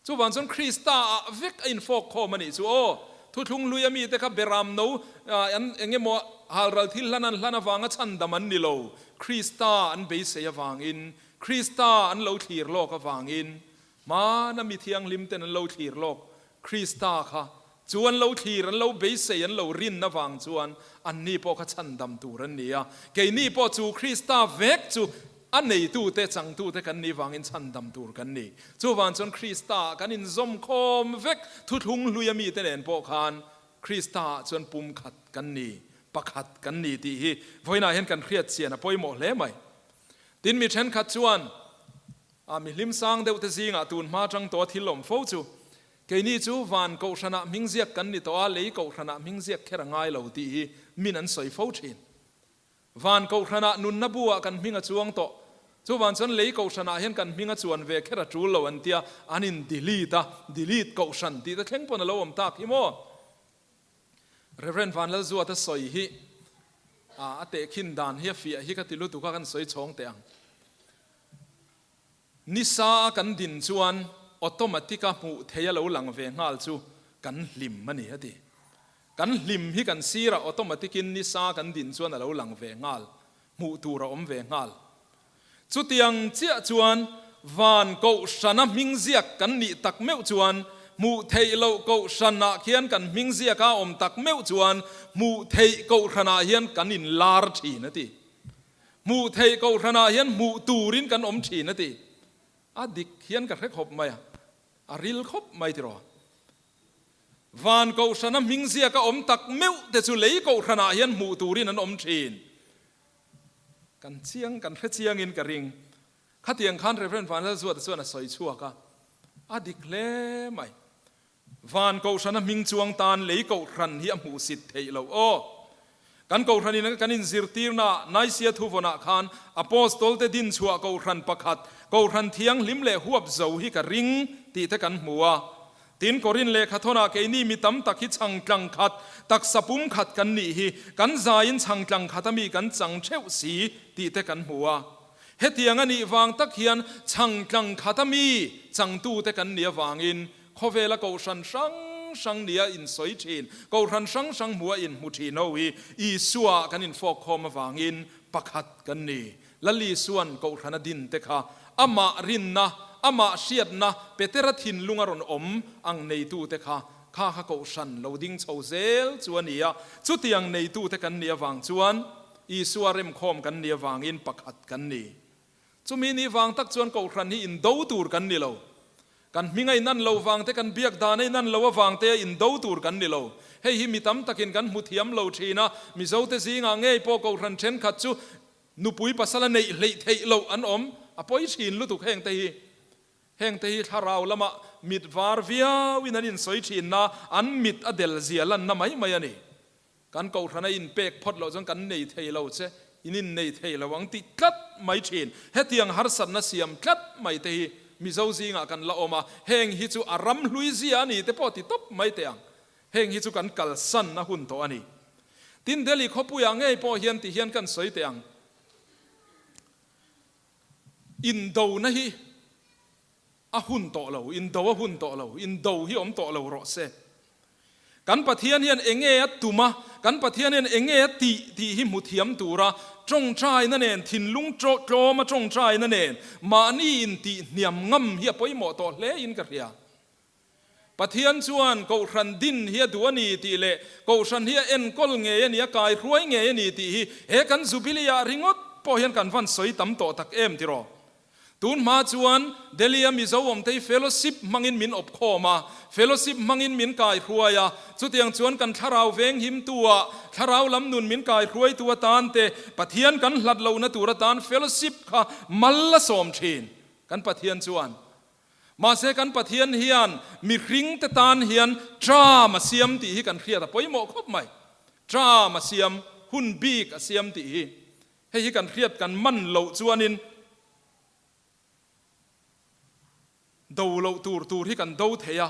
Speaker 1: Chuvang chuan Krista ah vek a infawk khawm a nih chu aw. Thuthlung hlui a mite kha beram no an eng emaw halral thil hlan an hlan avanga chhandam an ni lo. Krista an beisei avangin, Krista an lo thlir lawk avangin, hmana mi thianghlim ten an lo thlir lawk Krista kha chu an lo thlir, an lo beisei, an lo rin avang chuan anni pawh kha chhandam tur an ni a. Keini pawh chu Krista vek chu a neitute, changtute kan nih vangin chhandam tur kan ni. Chuvang chuan Kristaah kan inzawm khawm vek, thuthlung hluia mite nen pawh khan Kristaah chuan pumkhat kan ni, pakhat kan ni tih hi vawiinah hian kan hriat chian a pawimawh hle mai. Tin, mi thenkhat chuan a mi hlimsang deuhte zingah tun hma tang tawha thil awm fo chu, Keini chu van kohhranah hming ziak kan ni tawh a, lei kohhranah hming ziak kher a ngai lo tih hi min an sawi fo thin. Van kohhranah nunna bu-ah kan hming a chuang tawh. Chuvan chuan lei kohhranah hian kan hming a chuan ve kher a tul lo an tia, an in delete a, delete kohhran tih te thleng pawn a lo awm tak hi maw? Rev. Vanlalzuata sawi hi a tehkhin dan hi a fiah hi ka ti lutuk a, kan sawi chhawng teh ang. Nisa a kan din chuan automatic a hmuh theih a lo lang ve nghal chu kan hlim a ni a ti. Kan hlim hi kan sirah automatic in nisa kan din chuan a lo lang ve nghal, hmuh tur a awm ve nghal. Chutiang chiah chuan van kohhrana hming ziak kan nih tak meuh chuan hmuh theih loh kohhranah khian kan hming ziak a awm tak meuh chuan hmuh theih kohhranah hian kan inlar thin a ti. Hmuh theih kohhranah hian hmuh turin kan awm thin a ti. A dik hian ka hre khawp mai a, a ril khawp mai tiraw. Van kohhrana hming ziaka awm tak meuh te chu lei kohhranah hian hmuh turin an awm thin. Kan chiang, kan hre chiangin ka ring. Khatiang khan Rev. Vanlalzuata chuan a sawi chhuak a, a dik hle mai. Van kohhrana hming chuang tan lei kohhran hi a hmuhsit theih loh aw. Kan kohhranin kan inzirtirna Nicaea thuvawnah khan Apostol te dinchhuah kohhran pakhat, kohhran thianghlim leh huap zo hi ka ring tih te kan hmu a. Tin, Korin lehkhathawnah keini mi tam tak hi chhangtlang khat, taksa pum khat kan nih hi, kan zaiin chhangtlang khat ami kan chang theuh si tih te kan hmu a. Hetiang a nih vang tak hian chhangtlang khat ami changtute kan nih avangin Khawvela kohhran hrang hrang nia insawi thin, kohhran hrang hrang hmuha inhmu thin ho hi Isua kan infawk khawm avangin pakhat kan ni. Lal Isua'n kohhran a din te kha amah rinna, amah hriatna, Petera thinlung a rawn awm ang neitute kha, kha kha kohhran lo ding chho zel chu a ni a. Chutiang neitute kan nih avang chuan Isua remkhawm kan nih avangin pakhat kan ni. Chumi ni vang tak chuan kohhran hi indo tur kan ni lo. Kan hming a inan lo vang te, kan biak dan a inan lo avang te a indo tur kan ni lo. Hei hi mi tam takin kan hmu thiam lo thin a, Mizote zingah ngei pawh kohhran thenkhat chu nupui pasal a neih hleih theih loh an awm. A pawi thin lutuk heng te hi. Heng te hi thlarau lamah mit var viauin an insawi thin na, an mit a del zia lanna mai mai a ni. Kan kohhran a inpek phawt loh chuan kan nei thei lo che, in innei thei lo ang tih tlat mai thin. Hetiang harsatna siam tlat mai te hi Mizo zingah kan la awm a, heng hi chu a ram hlui zia a ni te pawh ti tawp mai teh ang. Heng hi chu kan kalsan a hun tawh a ni. Tin, Delhi khawpuiah ngei pawh hian ti hian kan sawi teh ang. Indona hi A hun tawh lo, indo a hun tawh lo, indo hi awm tawh lo rawh se. Kan Pathian hian enge a tum a, kan Pathian hian enge a tih tih hi hmu thiam tura tawngtaina nen, thinlung tlawma tawngtaina nen mahni intih hniam ngam hi a pawimawh tawh hle in ka hria. Pathian chuan Kohhran din hi a duh a ni tih leh Kohhran hi a enkawl ngei a ni, a kaihruai ngei a ni tih hi he kan Jubilee-ah ringawt pawh hian kan van sawi tam tawh tak em tiraw? Tun hma chuan Delhi-a Mizo awmtei fellowship hmangin min awp khawm a, fellowship hmangin min kaihruai a, chutiang chuan kan thlarau venghimtu-ah, thlarau lam nun min kaihruaitu atan te, Pathian kan hlat lohna tur atan fellowship kha mal a sawm thin. Kan Pathian chuan. Mahse kan Pathian hian mihringte tan hian term a siam tih hi kan hriat a pawimawh khawp mai. Term a siam, hun bik a siam tih hi. Hei hi kan hriat kan man loh chuanin do loh tur tur hi kan do thei a,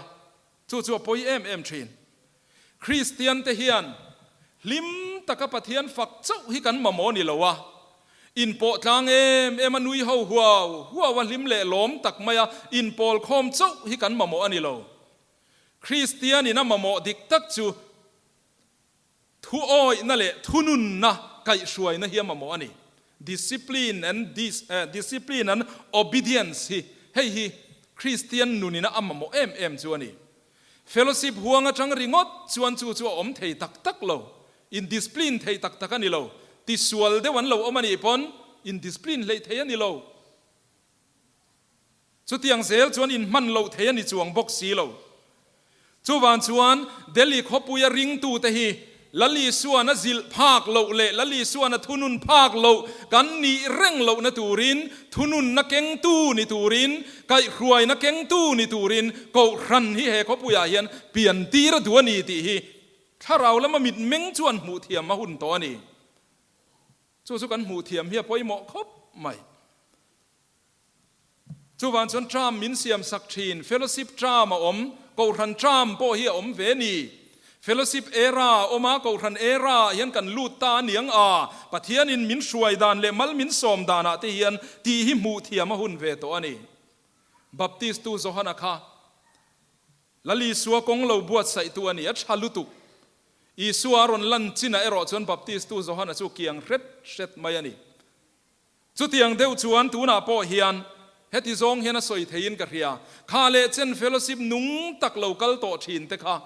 Speaker 1: chu chu a pawi em em thin. Kristiante hian. Hlim taka Pathian fak chauh hi kan mamawh ni lo a, inpawh tlang em em a nui ho huau huau a hlim leh lawm tak mai a inpawl khawm chauh hi kan mamawh a ni lo. Kristian in a mamawh dik tak chu thu awihna leh thununna kaihhruaina hi a mamawh a ni. Discipline and discipline and obedience hi hei hi Kristian nun ina a mamawh em em chu a ni. Fellowship huang atang ringawt chuan chu chu a awm thei tak tak lo. In discipline thei tak tak a ni lo. Tisual deuh an lo awm a nih pawn in discipline hleih thei a ni lo. Chutiang zel chuan in hman loh thei a ni chuang bawk si lo. Chuvang chuan Delhi khawpuia ringtute hi Lal Isuan a zilh phak loh leh Lal Isuan a thunun phak loh kan nih reng lohna turin, thununna kengtu ni turin, kaihhruaina kengtu ni turin Kohhran hi he khawpuiah hian pian tir a duh a ni tih hi thlarau lama mitmeng chuan hmuh thiam a hun tawh a ni. Chu chu kan hmuh thiam hi a pawimawh khawp mai. Chuvang chuan term min siam sak thin, fellowship term a awm, Kohhran term pawh hi a awm ve ni. Fellowship era a awm a, Kohhran era ah hian kan lut ta a niang a, Pathianin min hruai dan leh mal min sawm danah te hian tih hi hmuh thiam a hun ve tawh a ni. Baptist tu Johana kha Lal Isua kawng lo buatsaihtu a ni, a tha lutuk. Isua a rawn lan chinah erawh chuan Baptist tu Johana chu kiang hret hret mai a ni. Chutiang deuh chuan tunah pawh hian heti zawng hian a sawi theiin ka hria, kha leh chen fellowship nung tak lo kal tawh thin te kha,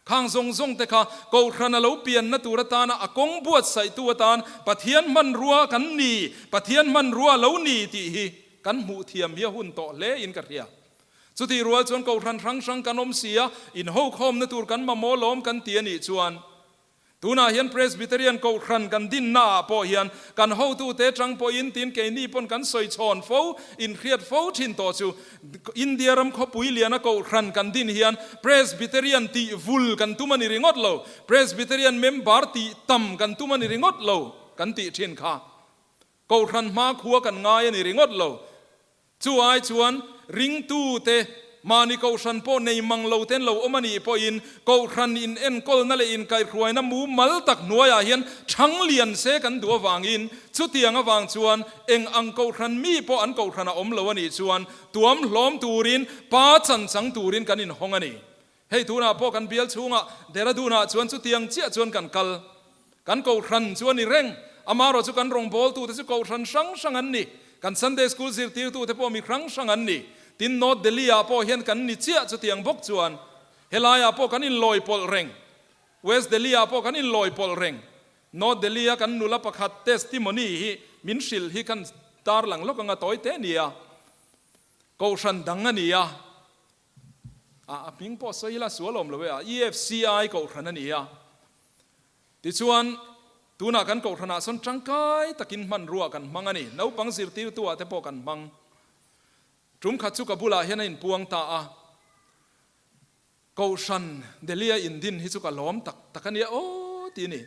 Speaker 1: khang zawng zawng te kha Kohhran a lo pianna tur atana a kawng buatsaihtu atan Pathian hmanrua kan ni, Pathian hmanrua lo ni tih hi kan hmuh thiam hi a hun tawh hle in ka hria. Chutih rual chuan Kohhran hrang hrang kan awm si a, inhokhawmna tur kan mamawh lawm kan ti a nih chuan, Tunah hian Presbyterian Kohhran kan dinnaah pawh hian kan hotute atang pawhin tin keini pawn kan sawi chhawn fo, inhriat fo thin tawh chu India ram khawpui liana Kohhran kan din hian Presbyterian tih vul kan tum a ni ringawt lo, Presbyterian member tih tam kan tum a ni ringawt lo kan tih thin kha. Kohhran hmakhua kan ngai a ni ringawt lo. Chu ai chuan ringtute mahni kohhran pawh nei mang lo ten lo awm a nih pawhin kohhran in enkawlna leh inkaihhruaina mumal tak hnuaiah hian chhang lian se kan duh avangin chutiang avang chuan eng ang kohhran mi pawh an kohhran a awm lo a nih chuan tuam hlawm turin pa chan chang turin kan inhawng a ni. Hei tunah pawh kan bial chhungah Dehradun-ah chuan chutiang chiah chuan kan kal. Kan kohhran chu a ni reng. Amaherawh chu kan rawngbawltute chu kohhran hrang hrang an ni. Kan Sunday School zirtirtute pawh mi hrang hrang an ni. Tin, North Delhi-ah pawh hian kan ni chiah chutiang bawk chuan helaiah pawh kan inlawi pawlh reng. West Delhi-ah pawh kan inlawi pawlh reng. North Delhi-a kan nula pakhat testimony hi min hrilh hi kan tarlang lawk anga tawi te nia. Kohhran dang a ni a. A hming pawh sawi ila sual awm lo e a, EFCI kohhran a ni a. Tichuan, tunah kan kohhranah sawn tangkai takin hmanrua kan hmang a ni. Naupang zirtirtu ah te pawh kan hmang. Tum khat chu ka bulah hian a inpuang ta a, Kohhran Delhi-a indin hi chu ka lawm tak tak a nia aw ti a ni.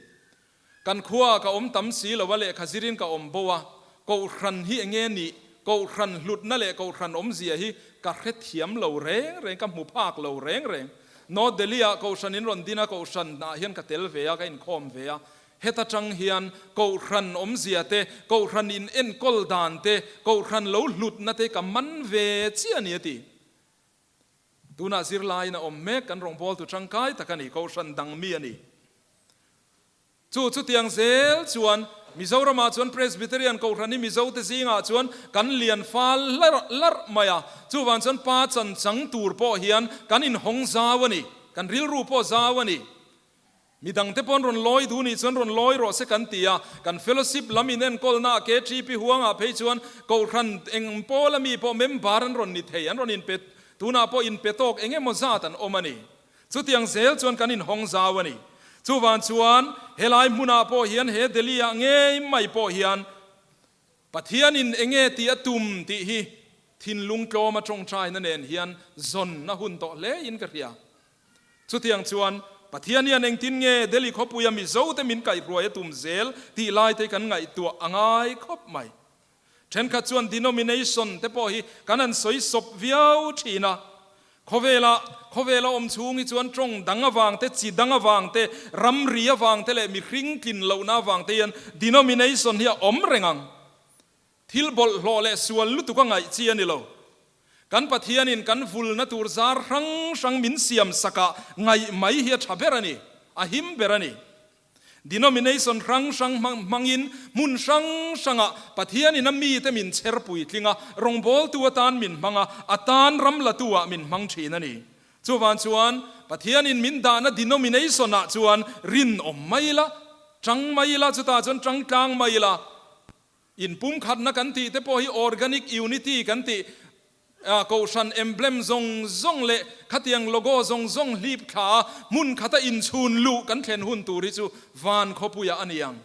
Speaker 1: Kan khuaah ka awm tam si lo a, lehkha zirin ka awm bo a, Kohhran hi enge nih, Kohhran hlutna leh Kohhran awmzia hi ka hrethiam lo reng reng, ka hmu phak lo reng reng. North Delhi-ah Kohhran in rawn din a, Kohhran-ah hian ka tel ve a, ka inkhawm ve a. Heta tang hian Kohhran awmzia te, Kohhran in enkawl dan te, Kohhran lo hlutna te ka man ve chiah a ni a ti. Tunah zirlaiin a awm mek, kan rawngbawltu tangkai tak a ni, Kohhran dang mi a ni. Chu chutiang zel chuan Mizoramah chuan Presbyterian Kohhran hi Mizote zingah chuan kan lian fal larh larh mai a, chuvang chuan pa chan chang tur pawh hian kan inhawng zau a ni, kan rilru pawh zau a ni. Midangte pawh an rawn lawi duh nih chuan rawn lawi rawh se kan ti a, kan fellowship lam inenkawlnaah KTP huangah phei chuan Kohhran eng pawla mi pawh member an rawn ni thei, an rawn inpe, tunah pawh inpe tawk eng emaw zat an awm a ni. Chutiang zel chuan kan inhawng zau a ni. Chuvang chuan helai hmunah pawh hian he Delhi-ah ngei mai pawh hian Pathianin enge tih a tum tih hi thinlung tlawma tawngtaina nen hian zawn a hun tawh hle in ka hria. Chutiang chuan Pathian hian engtin nge Delhi khawpuia Mizote min kaihruai a tum zel tih laite kan ngaihtuah a ngai khawp mai. Thenkhat chuan denomination te pawh hi kan han sawi sawp viau thin a. Khawvela khawvela awm chhung hi chuan tawng dang avang te, chi dang avang te, ramri avang te leh mihring tlin lohna avang te hian denomination hi a awm reng ang. Thil bawlhhlawh leh sual lutuk a ngaih chi a ni lo. Kan Pathianin kan vulna tur zar hrang hrang min siam sakah ngaih mai hi a tha ber a ni, a him ber a ni. Denomination hrang hrang hmangin hmun hrang hrangah Pathianin a mite min chher puitling a, rawngbawltu atan min hmang a, a tan ram latu ah min hmang thin a ni. Chuvang chuan Pathianin min dahna denomination ah chuan rinawm mai ila, tang mai ila, chutah chuan tang tlang mai ila. Inpumkhatna kan tih te pawh hi organic unity kan tih kohhran emblem zawng zawng leh khatiang logo zawng zawng hlip thla a hmun khata inchhun luh kan thlen hun tur hi chu van khawpuiah a ni ang.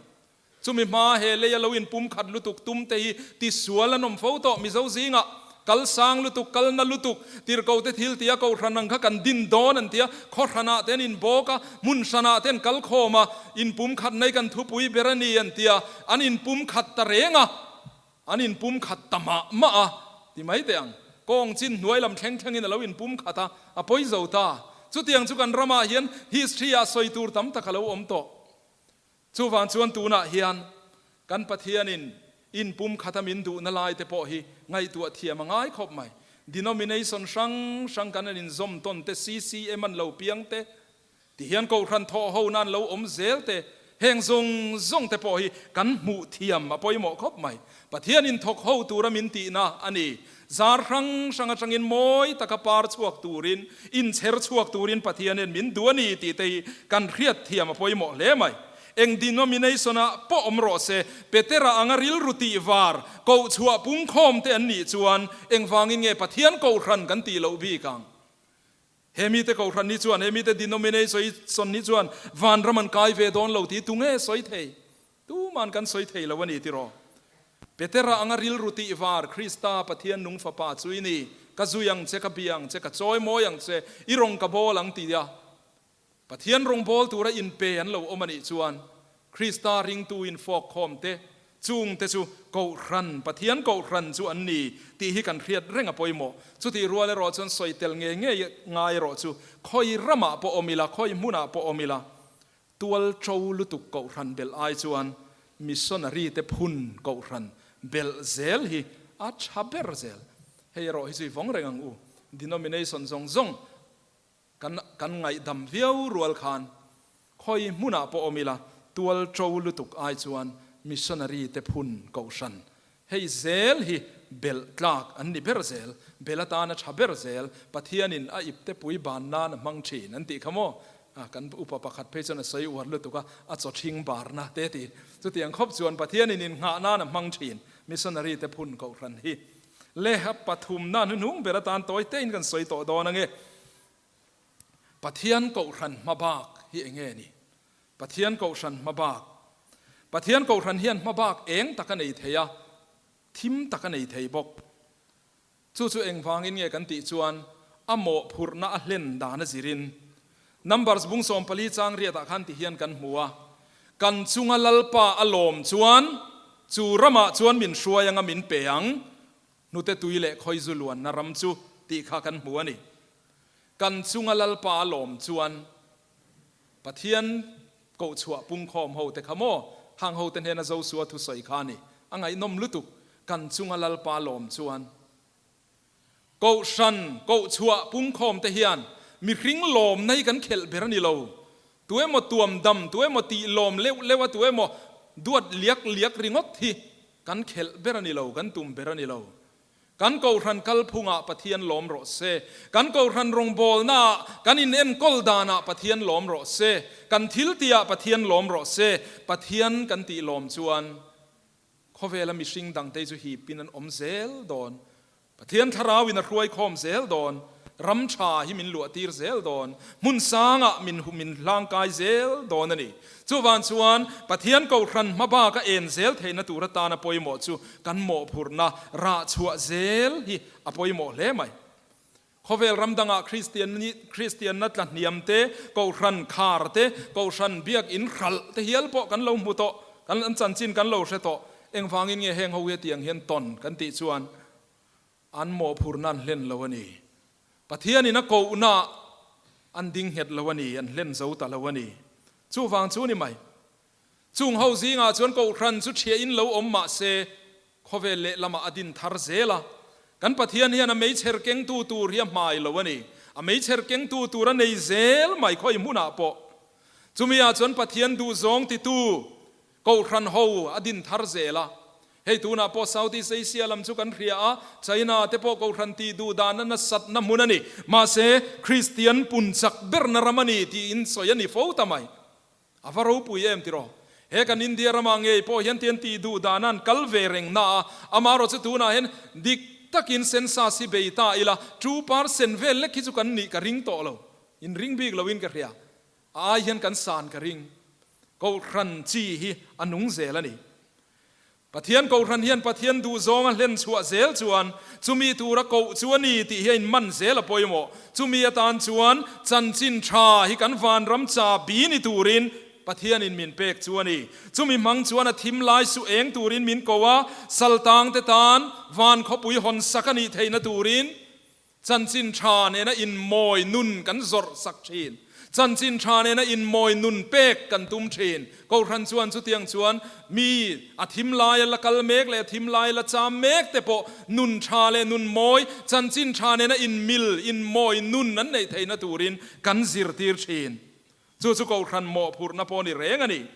Speaker 1: Chumi hma he leia lo inpumkhat lutuk tum te hi tisual an awm fo tawh Mizo zingah. Kal sang lutuk, kal na lutuk, tirhko te thil tia kohhran ang kha kan din dawn an tia, khaw hranah te an inbawk a, hmun hranah te an kal khawm a, inpum khat nei kan thupui ber a ni an tia, an inpum khat ta reng a, an inpum khat ta mah mah a ti mai teh ang. Kawng chin hnuai lam thleng thlengin a lo inpum khat a, a pawi zo ta. Chutiang chu kan ramah hian history ah sawi tur tam tak a lo awm tawh. Chuvang chuan tunah hian kan Pathianin inpum khata min duhna lai te pawh hi ngaihtuah thiam a ngai khawp mai. Denomination hrang hrang kan an inzawm tawn te, CCM an lo piang te, tihian Kohhran thawh hona an lo awm zel te, heng zawng zawng te pawh hi kan hmuh thiam a pawimawh khawp mai. Pathianin thawk ho tura min tihna a ni. Zar hrang hrang atangin mawi taka par chhuak turin, inchher chhuak turin Pathianin min duh a ni tih te hi kan hriat thiam a pawimawh hle mai. Eng denomination-ah pawh awm rawh se, Petera anga rilru tih var, koh chhuah pungkhawm te an nih chuan engvangin nge Pathian kohhran kan tih loh bik ang? He mite kohhran hi chuan, he mite denomination hi chuan vanram an kai ve dawn lo tih tunge sawi thei? Tuman kan sawi thei lo a ni tiraw? Petera anga rilru tih var Krista Pathian nung fapa chu i ni, ka zui ang che, ka bia ang che, ka chawi mawi ang che, i rawng ka bawl ang ti a Pathian rawng bawl tura inpe an lo awm a nih chuan Krista ringtu infawk khawm te, chung te chu Kohhran, Pathian Kohhran chu an ni tih hi kan hriat reng a pawimawh. Chutih rual erawh chuan sawi tel ngei ngei ngai erawh chu khawi ramah pawh awm ila, khawi hmunah pawh awm ila, Tual to lutuk kohhran belh ai chuan missionary te phun kohhran belh zel hi a tha ber zel. Hei erawh hi chu i vawng reng ang u. Denomination zawng zawng kan kan ngaihdam viau rual khan khawi hmunah pawh awm ila tual to lutuk ai chuan missionary te phun kohhran Hei zel hi belh tlak an ni ber zel, bel atana tha ber zel, Pathianin a iptepui ban nan a hmang thin an tih kha maw? Kan upa pakhat phei chuan a sawi uar lutuk a, a chaw thing barna te ti. Chutiang khawp chuan Pathianin innghah nan a hmang thin, missionary te phun kohhran hi. Le a pathumna hnuhnung ber atan tawi tein kan sawi tawh dawn ange. Pathian kohhran hmabak hi enge ni? Pathian Kohhran hmabak. Pathian Kohhran hian hmabak eng tak a nei thei a, thim tak a nei thei bawk. Chu chu engvangin nge kan tih chuan a mawhphurhna a hlen dan a zirin. Numbers bung 14 chang riatah khan ti hian kan hmu a, Kan chunga Lalpa a lawm chuan chu ramah chuan min hruai anga min pe ang, hnute tui leh khawizu luanna ram chu tih kha kan hmu a ni. Kan chunga Lalpa a lawm chuan Pathian kohchhuah pungkhawm ho te kha maw? Hang ho te hnena Josua thusawi kha a ni. A ngaihnawm lutuk. Kan chunga Lalpa lawm chuan Kohhran kohchhuah pungkhawm te hian mihring lawmna hi kan khelh ber a ni lo. Tu emaw tuam dam, tu emaw tih lawm leuh leuh a, tu emaw duat liak liak ringawt hi kan khelh ber a ni lo, kan tum ber a ni lo. Kan Kohhran kalphungah Pathian lawm rawh se. Kan Kohhran rawngbawlnaah, kan inenkawl danah Pathian lawm rawh se. Kan thiltihah Pathian lawm rawh se. Pathian kan tih lawm chuan khawvela mihring dangte chu hipin an awm zel dawn. Pathian thlarauin a hruaikhawm zel dawn. Ram tha hi min luahtir zel dawn, hmun sangah min min hlangkai zel dawn a ni. Chuvang chuan Pathian Kohhran hmabak a en zel theihna tur atana pawimawh chu kan mawhphurhna rah chhuah zel hi a pawimawh hle mai. Khawvel ram dangah Kristian Kristianna tla hniam te, Kohhran khar te, Kohhran biakinn hralh te hial pawh kan lo hmu tawh, kan an chanchin kan lo hre tawh. Engvangin nge heng ho hi a tiang hian tawn kan tih chuan An mawhphurna an hlen lo a ni. Pathianin a kohna an ding nghet lo a ni, an hlen zo ta lo a ni. Chuvang chu ni mai. Chung ho zingah chuan Kohhran chu thiahin lo awm mah se, khawvel lehlamah a din thar zel a. Kan Pathian hian a meichher kengtu tur hi a hmai lo a ni. A meichher kengtu tur a nei zel mai khawi hmunah pawh. Chumi ah chuan Pathian duhzawng titu Kohhran ho a din thar zel a. Hei tunah pawh South East Asia lam chu kan hria a, China te pawh Kohhran tih duh dan a nasatna hmun a ni. Mahse, Kristian pun chak berna ram a ni tiin sawi a ni fo ta mai. A va ropui em tiraw? He kan India ramah ngei pawh hian tian tih duh dana an kal ve reng na a, amaherawh chu tunah hian dik takin census hi bei ta ila, 2% vel lek hi chu kan nih ka ring tawh lo. In ring bik loin ka hria. A ai hian kan san ka ring. Kohhran chi hi a nung zel a ni. Pathian Kohhran hian Pathian duhzawng a hlen chhuah zel chuan chumi tura koh chu a ni tih hi a inman zel a pawimawh. Chumi atan chuan chanchin tha hi kan vanram cha bi ni turin Pathianin min pek chu a ni. Chumi hmang chuan a thim lai su eng turin min ko a, saltangte tan van khawpui hawn sak a nih theihna turin Chanchin tha nena inmawi nun kan zawrh sak thin. Chanchin tha nena inmawi nun pek kan tum thin. Kohhran chuan chutiang chuan mi a thim laia la kal mek leh a thim laia la cham mek te pawh nun tha leh nun mawi, chanchin tha nena inmil, inmawi nun an neih theihna turin kan zirtir thin. Chu chu Kohhran mawhphurhna pawh a ni reng a ni.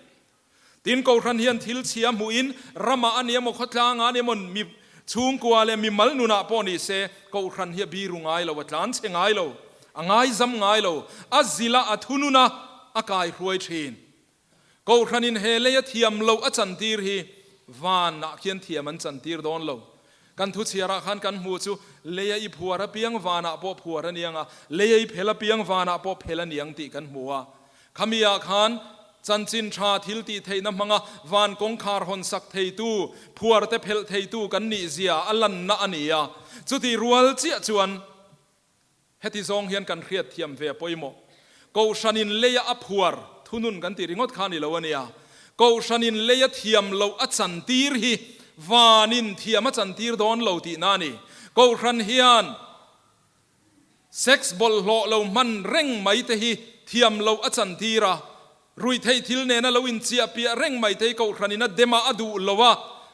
Speaker 1: Tin, Kohhran hian thil chhia hmuhin ramah a ni emaw, khawtlangah a ni emaw, mi chhungkua leh mi mal nunah pawh ni se, Kohhran hi a biru ngai lo, a tlan chhe ngai lo, a ngaizam ngai lo, a zila a thunun a, a kaihruai thin. Kohhranin he lei a thiam loh a chantir hi vanah khian thiam an chantir dawn lo. Kan thu chhiarah khan kan hmuh chu leia i phuar apiang vanah pawh phuar a niang a, leia i phel apiang vanah pawh phel a niang tih kan hmu a. Khami ah khan chanchin tha thil tih theihna hmanga van kawngkhar hawn sak theitu, phuar te phelh theitu kan nih zia a lanna a ni a. Chutih rual chiah chuan heti zawng hian kan hriat thiam ve a pawimawh. Kohhranin leia a phuar thunun kan tih ringawt kha a ni lo a nia. Kohhranin leia thiam loh a chantir hi vanin thiam a chantir dawn lo tihna a ni. Kohhran hian. Sex bawlhhlawh lo hman reng mai te hi thiam loh a chantir a, ruihtheih thil nena lo inchiah piah reng mai te hi Kohhranin a dem a, a duh lo a,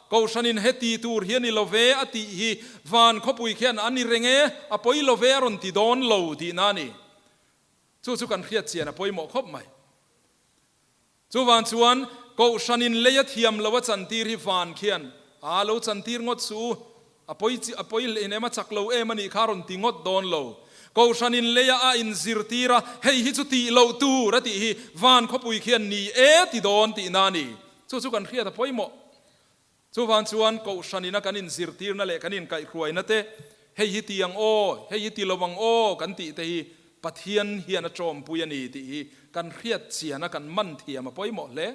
Speaker 1: Kohhranin heti tur hi a ni lo ve a tih hi van khawpui khian a ni reng e, a pawi lo ve a rawn ti dawn lo tihna a ni. Chu chu kan hriat chian a pawimawh khawp mai. Chuvang chuan Kohhranin lei a thiam lo a chantir hi van khian a lo chantir ngawt suh u, a pawi chi a pawi hlein em a chak lo em a nih kha a rawn ti ngawt dawn lo. Kohhranin leia a inzirtir a, hei hi chu tih loh tur a tih hi van khawpui khian ni e ti dawn tihna a ni. Chu chu kan hriat a pawimawh. Chuvang chuan Kohhranina kan inzirtirna leh kan inkaihhruaina te, hei hi ti ang aw, hei hi ti lo ang aw kan tih te hi Pathian hian a tawmpui a ni tih hi kan hriat chian a, kan man thiam a pawimawh hle.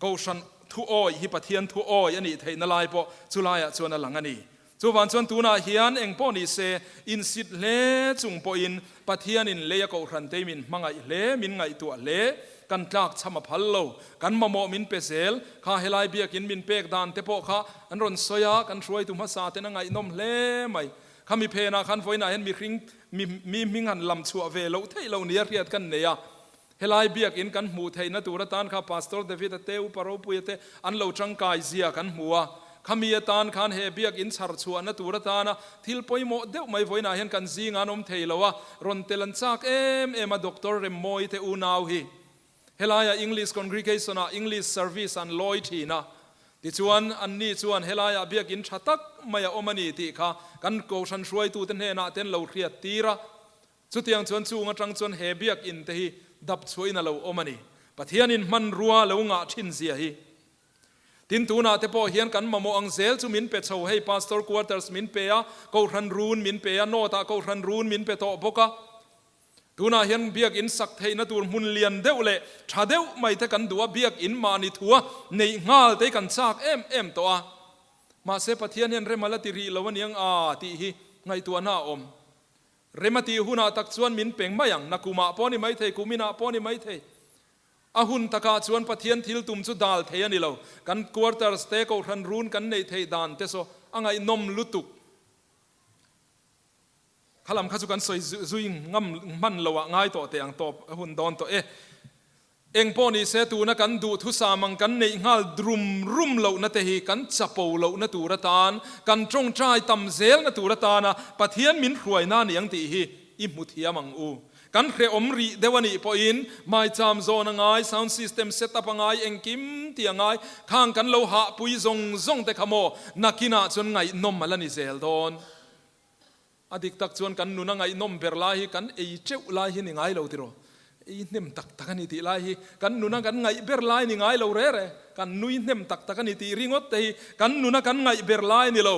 Speaker 1: Kohhran thu awi hi Pathian thu awi a nih theihna lai pawh chulaiah chuan a lang a ni. Chuvang chuan tunah hian eng pawh ni se, insit hle chung pawhin Pathianin leia Kohhran te min hmangaih hle, min ngaihtuah hle, kan tlak chham a phal lo, kan mamawh min pe zel, kha helai biakin min pek dan te pawh kha an rawn sawi a, kan hruaitu hmasa ten a ngaihnawm hle mai. Khami phenah khan vawiinah hian mihring mi mi hming han lam chhuah ve loh theih loh nia hriat kan nei a, helai biakin kan hmuh theihna tur atan kha Pastor David-a te, Upa Ropuia te an lo tangkai zia kan hmu a, khami atan khan he biakin chhar chhuahna tur atana thil pawimawh deuh mai vawiinah hian kan zingah an awm thei lo a, rawn tel an chak em em a Doctor Remmawii te unau hi helaiah English Congregation-ah English service an lawi thin a, tichuan anni chuan helaiah biakin tha tak mai a awm a ni tih kha kan Kohhran hruaitute hnenah te an lo hriat tir a. Chutiang chuan chung atang chuan he biakinn te hi dap chhuahin a lo awm a ni. Pathianin hmanrua lo ngah thin zia hi. Tin tunah te pawh hian kan mamawh ang zel chu min pe chho hei Pastor quarters min pe a, Kohhran run min pe a, North ah Kohhran run min pe tawh bawk a. Tunah hian biakinn sak theihna tur hmun lian deuh leh tha deuh mai te kan duh a, biakinn mahni thua neih nghal te hi kan chak em em tawh a. Mahse Pathian hian rem a la ti rih lo aniang a tih hi ngaihtuahna a awm. Rem a tih hunah tak chuan min peng mai ang, nakumah pawh a ni maithei, kuminah pawh a ni maithei. A hun takah chuan Pathian thil tum chu dal thei a ni lo. Kan quarters te, Kohhran run kan neih theih dan te saw a ngaihnawm lutuk. Khalam kha chu kan sawi zui ngam hman lo ah ngai tawh teh ang tawp a hun dawn tawh e. Eng pawh ni se tuna kan duhthusam ang kan neih nghal rum rum lohna te hi kan chapo lohna tur atan, kan tawngtai tam zelna tur atana Pathian min hruaina a ni ang tih hi i hmu thiam ang u. Kan hrehawm rih deuh a nih pawhin maicham zawn a ngai, sound system set up a ngai, engkim tih a ngai, khang kan lo hahpui zawng zawng te kha maw nakinah chuan ngaihnawm a la ni zel dawn. A dik tak chuan kan nuna ngaihnawm ber lai hi kan ei teuh lai hi ni ngai lo tiraw? Ei hnem tak tak a ni tih lai hi kan nuna kan ngaih ber lai ni ngai lo re re. Kan nui hnem tak tak a ni tih ringawt te hi kan nuna kan ngaih ber lai ni lo.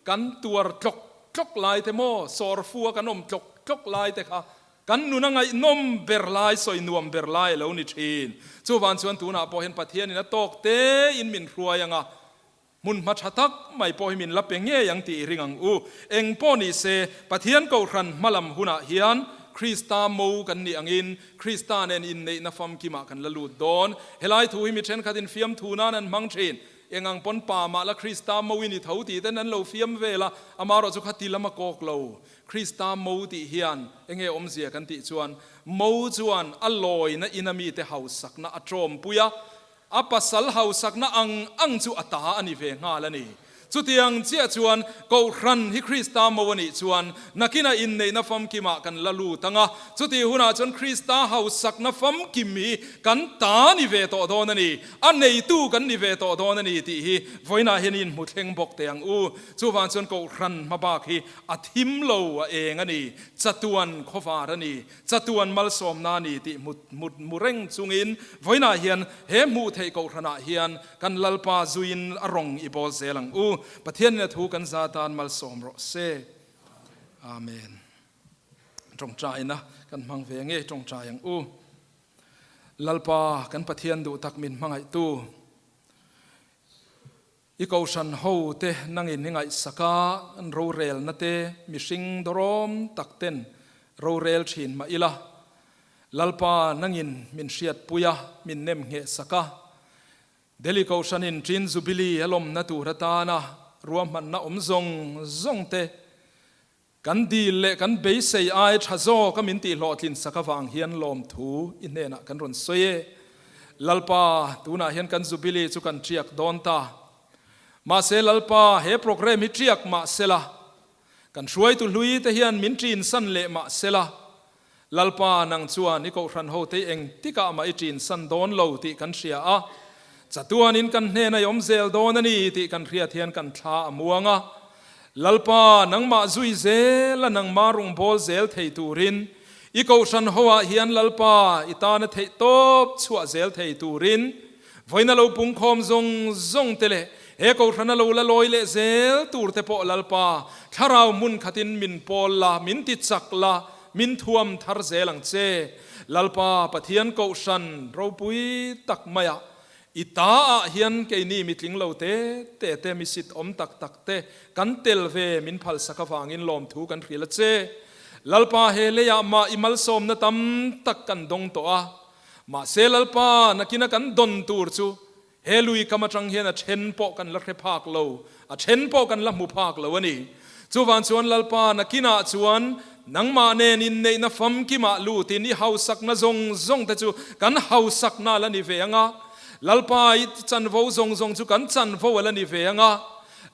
Speaker 1: Kan tuar tlawk tlawk lai te maw, sawrfu a kan awm tlawk tlawk lai te kha kan nuna ngaihnawm ber lai, sawi nuam ber lai a lo ni thin. Chuvang chuan tunah pawh hian Pathianin a tawk tein min hruai ang a, Hmun hma tha tak mai pawh hi min la pe ngei ang tih i ring ang u. Eng pawh ni se, Pathian Kohhran hmalam hunah hian Krista mo kan nih angin Krista nen inneihna famkimah kan la lut dawn. Helai thu hi mi thenkhatin fiamthu nan an hmang thin. Eng ang pawn pa mah la Krista mo i ni tho tih ten an lo fiam vel a, amaherawh chu khati lam a kawk lo. Krista mo tih hian enge awmzia kan tih chuan, mo chuan a lawina ina mite hausakna a tawmpui a, A pasal hausakna ang ang chu a ta a ni ve nghal a ni. Chutiang chiah chuan Kohhran hi Krista mo a nih chuan nakinah inneihna famkimah kan la lut ang a, chutih hunah chuan Krista hausakna famkim hi kan ta a ni ve tawh dawn a ni, a neitu kan ni ve tawh dawn a ni tih hi vawiinah hian i inhmu thleng bawk teh ang u. Chuvang chuan Kohhran hmabak hi a thim lo, a eng a ni, chatuan khawvar a ni. Chatuan malsawmna a ni tih hmu hmu reng chungin vawiinah hian he hmuh theih kohhranah hian kan Lalpa zuiin a rawng i bawl zel ang u. Pathianin a thu kan za tan malsawm rawh se. Amen. Tawngtaina kan hmang ve nge tawngtai ang u. Lalpa kan Pathian duh tak min hmangaihtu. I kohhran ho te nangin i ngaihsak a, an rorelna te mihring dawrawm tak ten rorel thin mah ila, Lalpa nangin min hriatpui a, min nem nghehsak a. Delhi kohhranin Chin Jubilee a lawmna tur atana ruahmanna awm zawng zawng te kan dil leh kan beisei ai tha zawk a min tih hlawhtlin sak avang hian lawmthu i hnenah kan rawn sawi e. Lalpa, tunah hian kan Jubilee chu kan tiak dawn ta. Mahse Lalpa, he programme hi tiak mah sela, kan hruaitu hlui te hian min ṭinsan leh mah sela, Lalpa, nang chuan i kohhran hote i engtikah mah i ṭinsan dawn lo tih kan hria a, chatuanin kan hnena i awm zel dawn a ni tih kan hriat hian kan thla a muang a. Lalpa, nangmah zui zel a nangmah rawngbâwl zel thei turin, i kohhran hoah hian Lalpa, i tana theih tawp chhuah zel thei turin, vawiina lo pungkhawm zawng zawng te leh he kohhrana lo la lawi leh zel tur te pawh Lalpa, thlarau hmun khatin min pawl la, min ti chak la, min thuam thar zel ang che. Lalpa, Pathian kohhran ropui tak maiah I ta ah hian keini mitling lo te te te, misit awm tak tak te kan tel ve min phalsak avangin lawmthu kan hrilh a che. Lalpa he leiah mah i malsawmna tam tak kan dawng tawh a, mahse Lalpa nakina kan dawn tur chu he lui kam atang hian a then pawh kan la hre phak lo, a then pawh kan la hmu phak lo a ni. Chuvang chuan Lalpa nakinah chuan nangmah nen inneihna famkimah lutin i hausakna zawng zawng te chu kan hausakna a la ni ve ang a, Lalpa i chanvo zawng zawng chu kan chanvo a la ni ve ang a,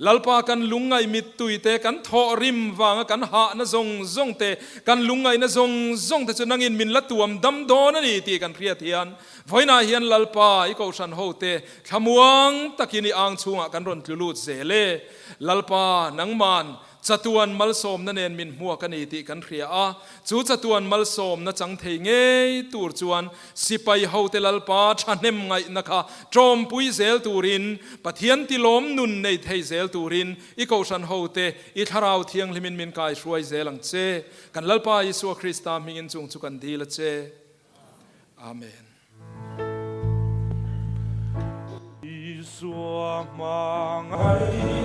Speaker 1: Lalpa kan lungngaih mittui te, kan thawhrim vanga kan hahna zawng zawng te, kan lungngaihna zawng zawng te chu nangin min la tuam dam dawn a ni tih kan hriat hian vawiinah hian Lalpa i kohhran ho te thlamuang takin i ang chhungah kan rawn tlu lut zel e. Lalpa, nangman chatuan malsawmna nen min hmuak a ni tih kan hria a, chu chatuan malsawmna chang thei ngei tur chuan sipai hote Lalpa thahnem ngaihna kha tawmpui zel turin, Pathian tilawm nun nei thei zel turin i kohhran hote i Thlarau Thianghlimin min kaihruai zel ang che. Kan Lalpa Isua Krista hmingin chung chu kan dil a che. Amen.
Speaker 2: Isua hmangaih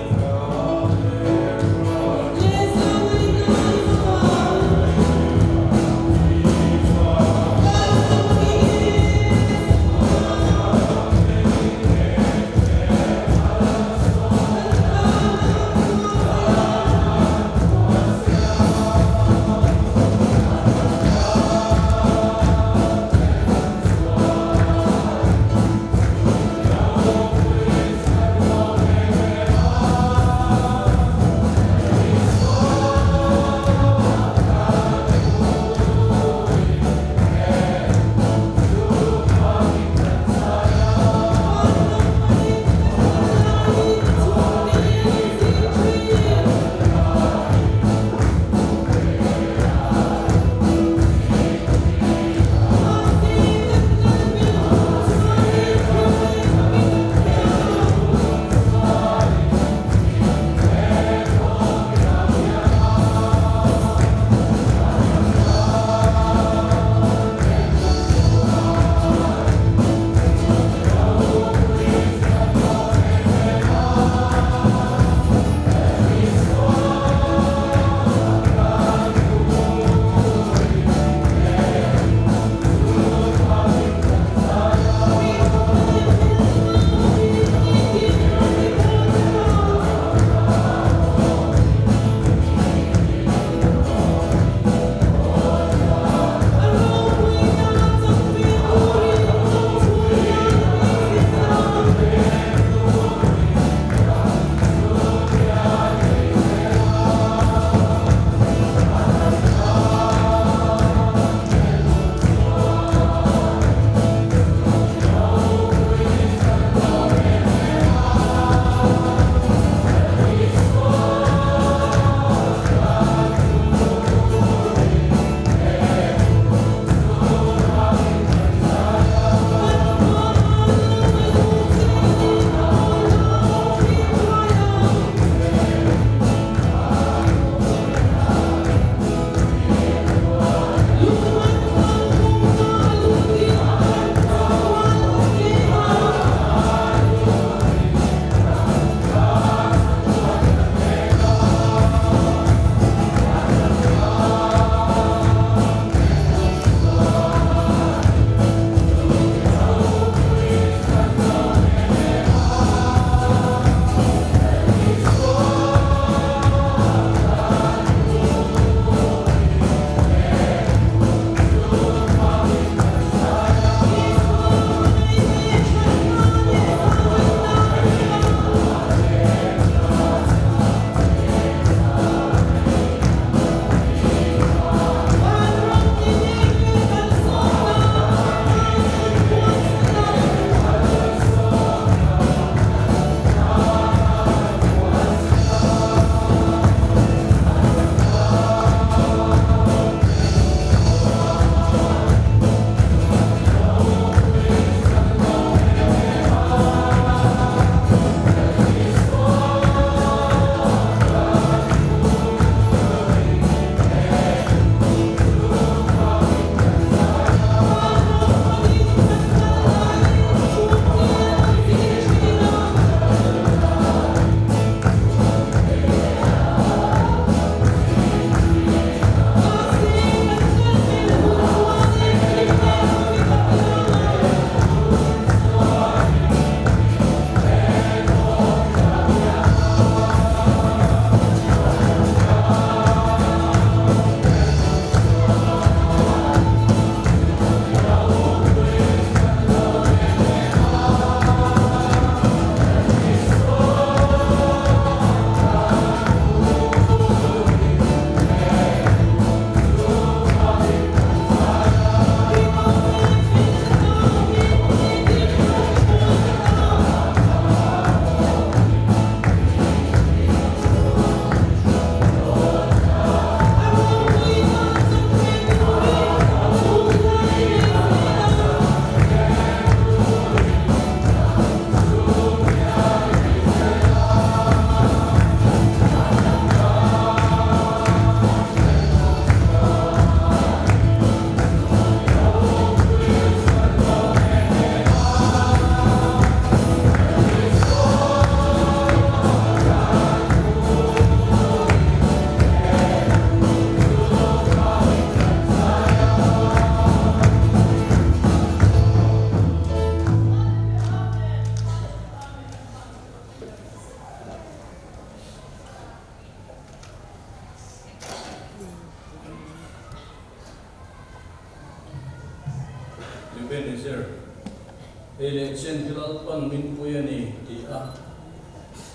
Speaker 3: Hei leh chen hi Lalpan min pui a ni, ti a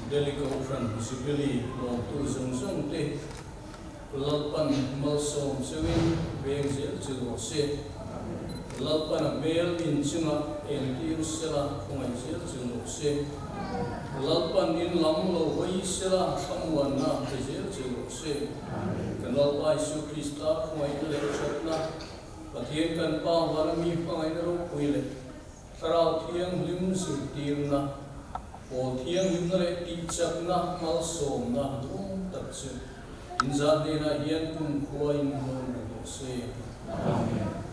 Speaker 3: Delhi Kohhran Jubilee lawmtu zawng zawng te Lalpan malsawm cheuhin veng zel chu rawh se. Lalpan a hmel in chungah entir sela khawngaih zel chu rawh se. Lalpan in lam lo hawi sela thlamuanna pe zel chu rawh se. Kan Lalpa Isu Krista khawngaihna leh thatna, Pathian kan Pa vana mi hmangaihna ropui leh Thlarau Thianghlim zirtirna, Pawl Thianghlimna leh tihchakna malsawmna duhawm tak chu inzah hnenah hian kumkhua in hlawm reng rawh se. Amen.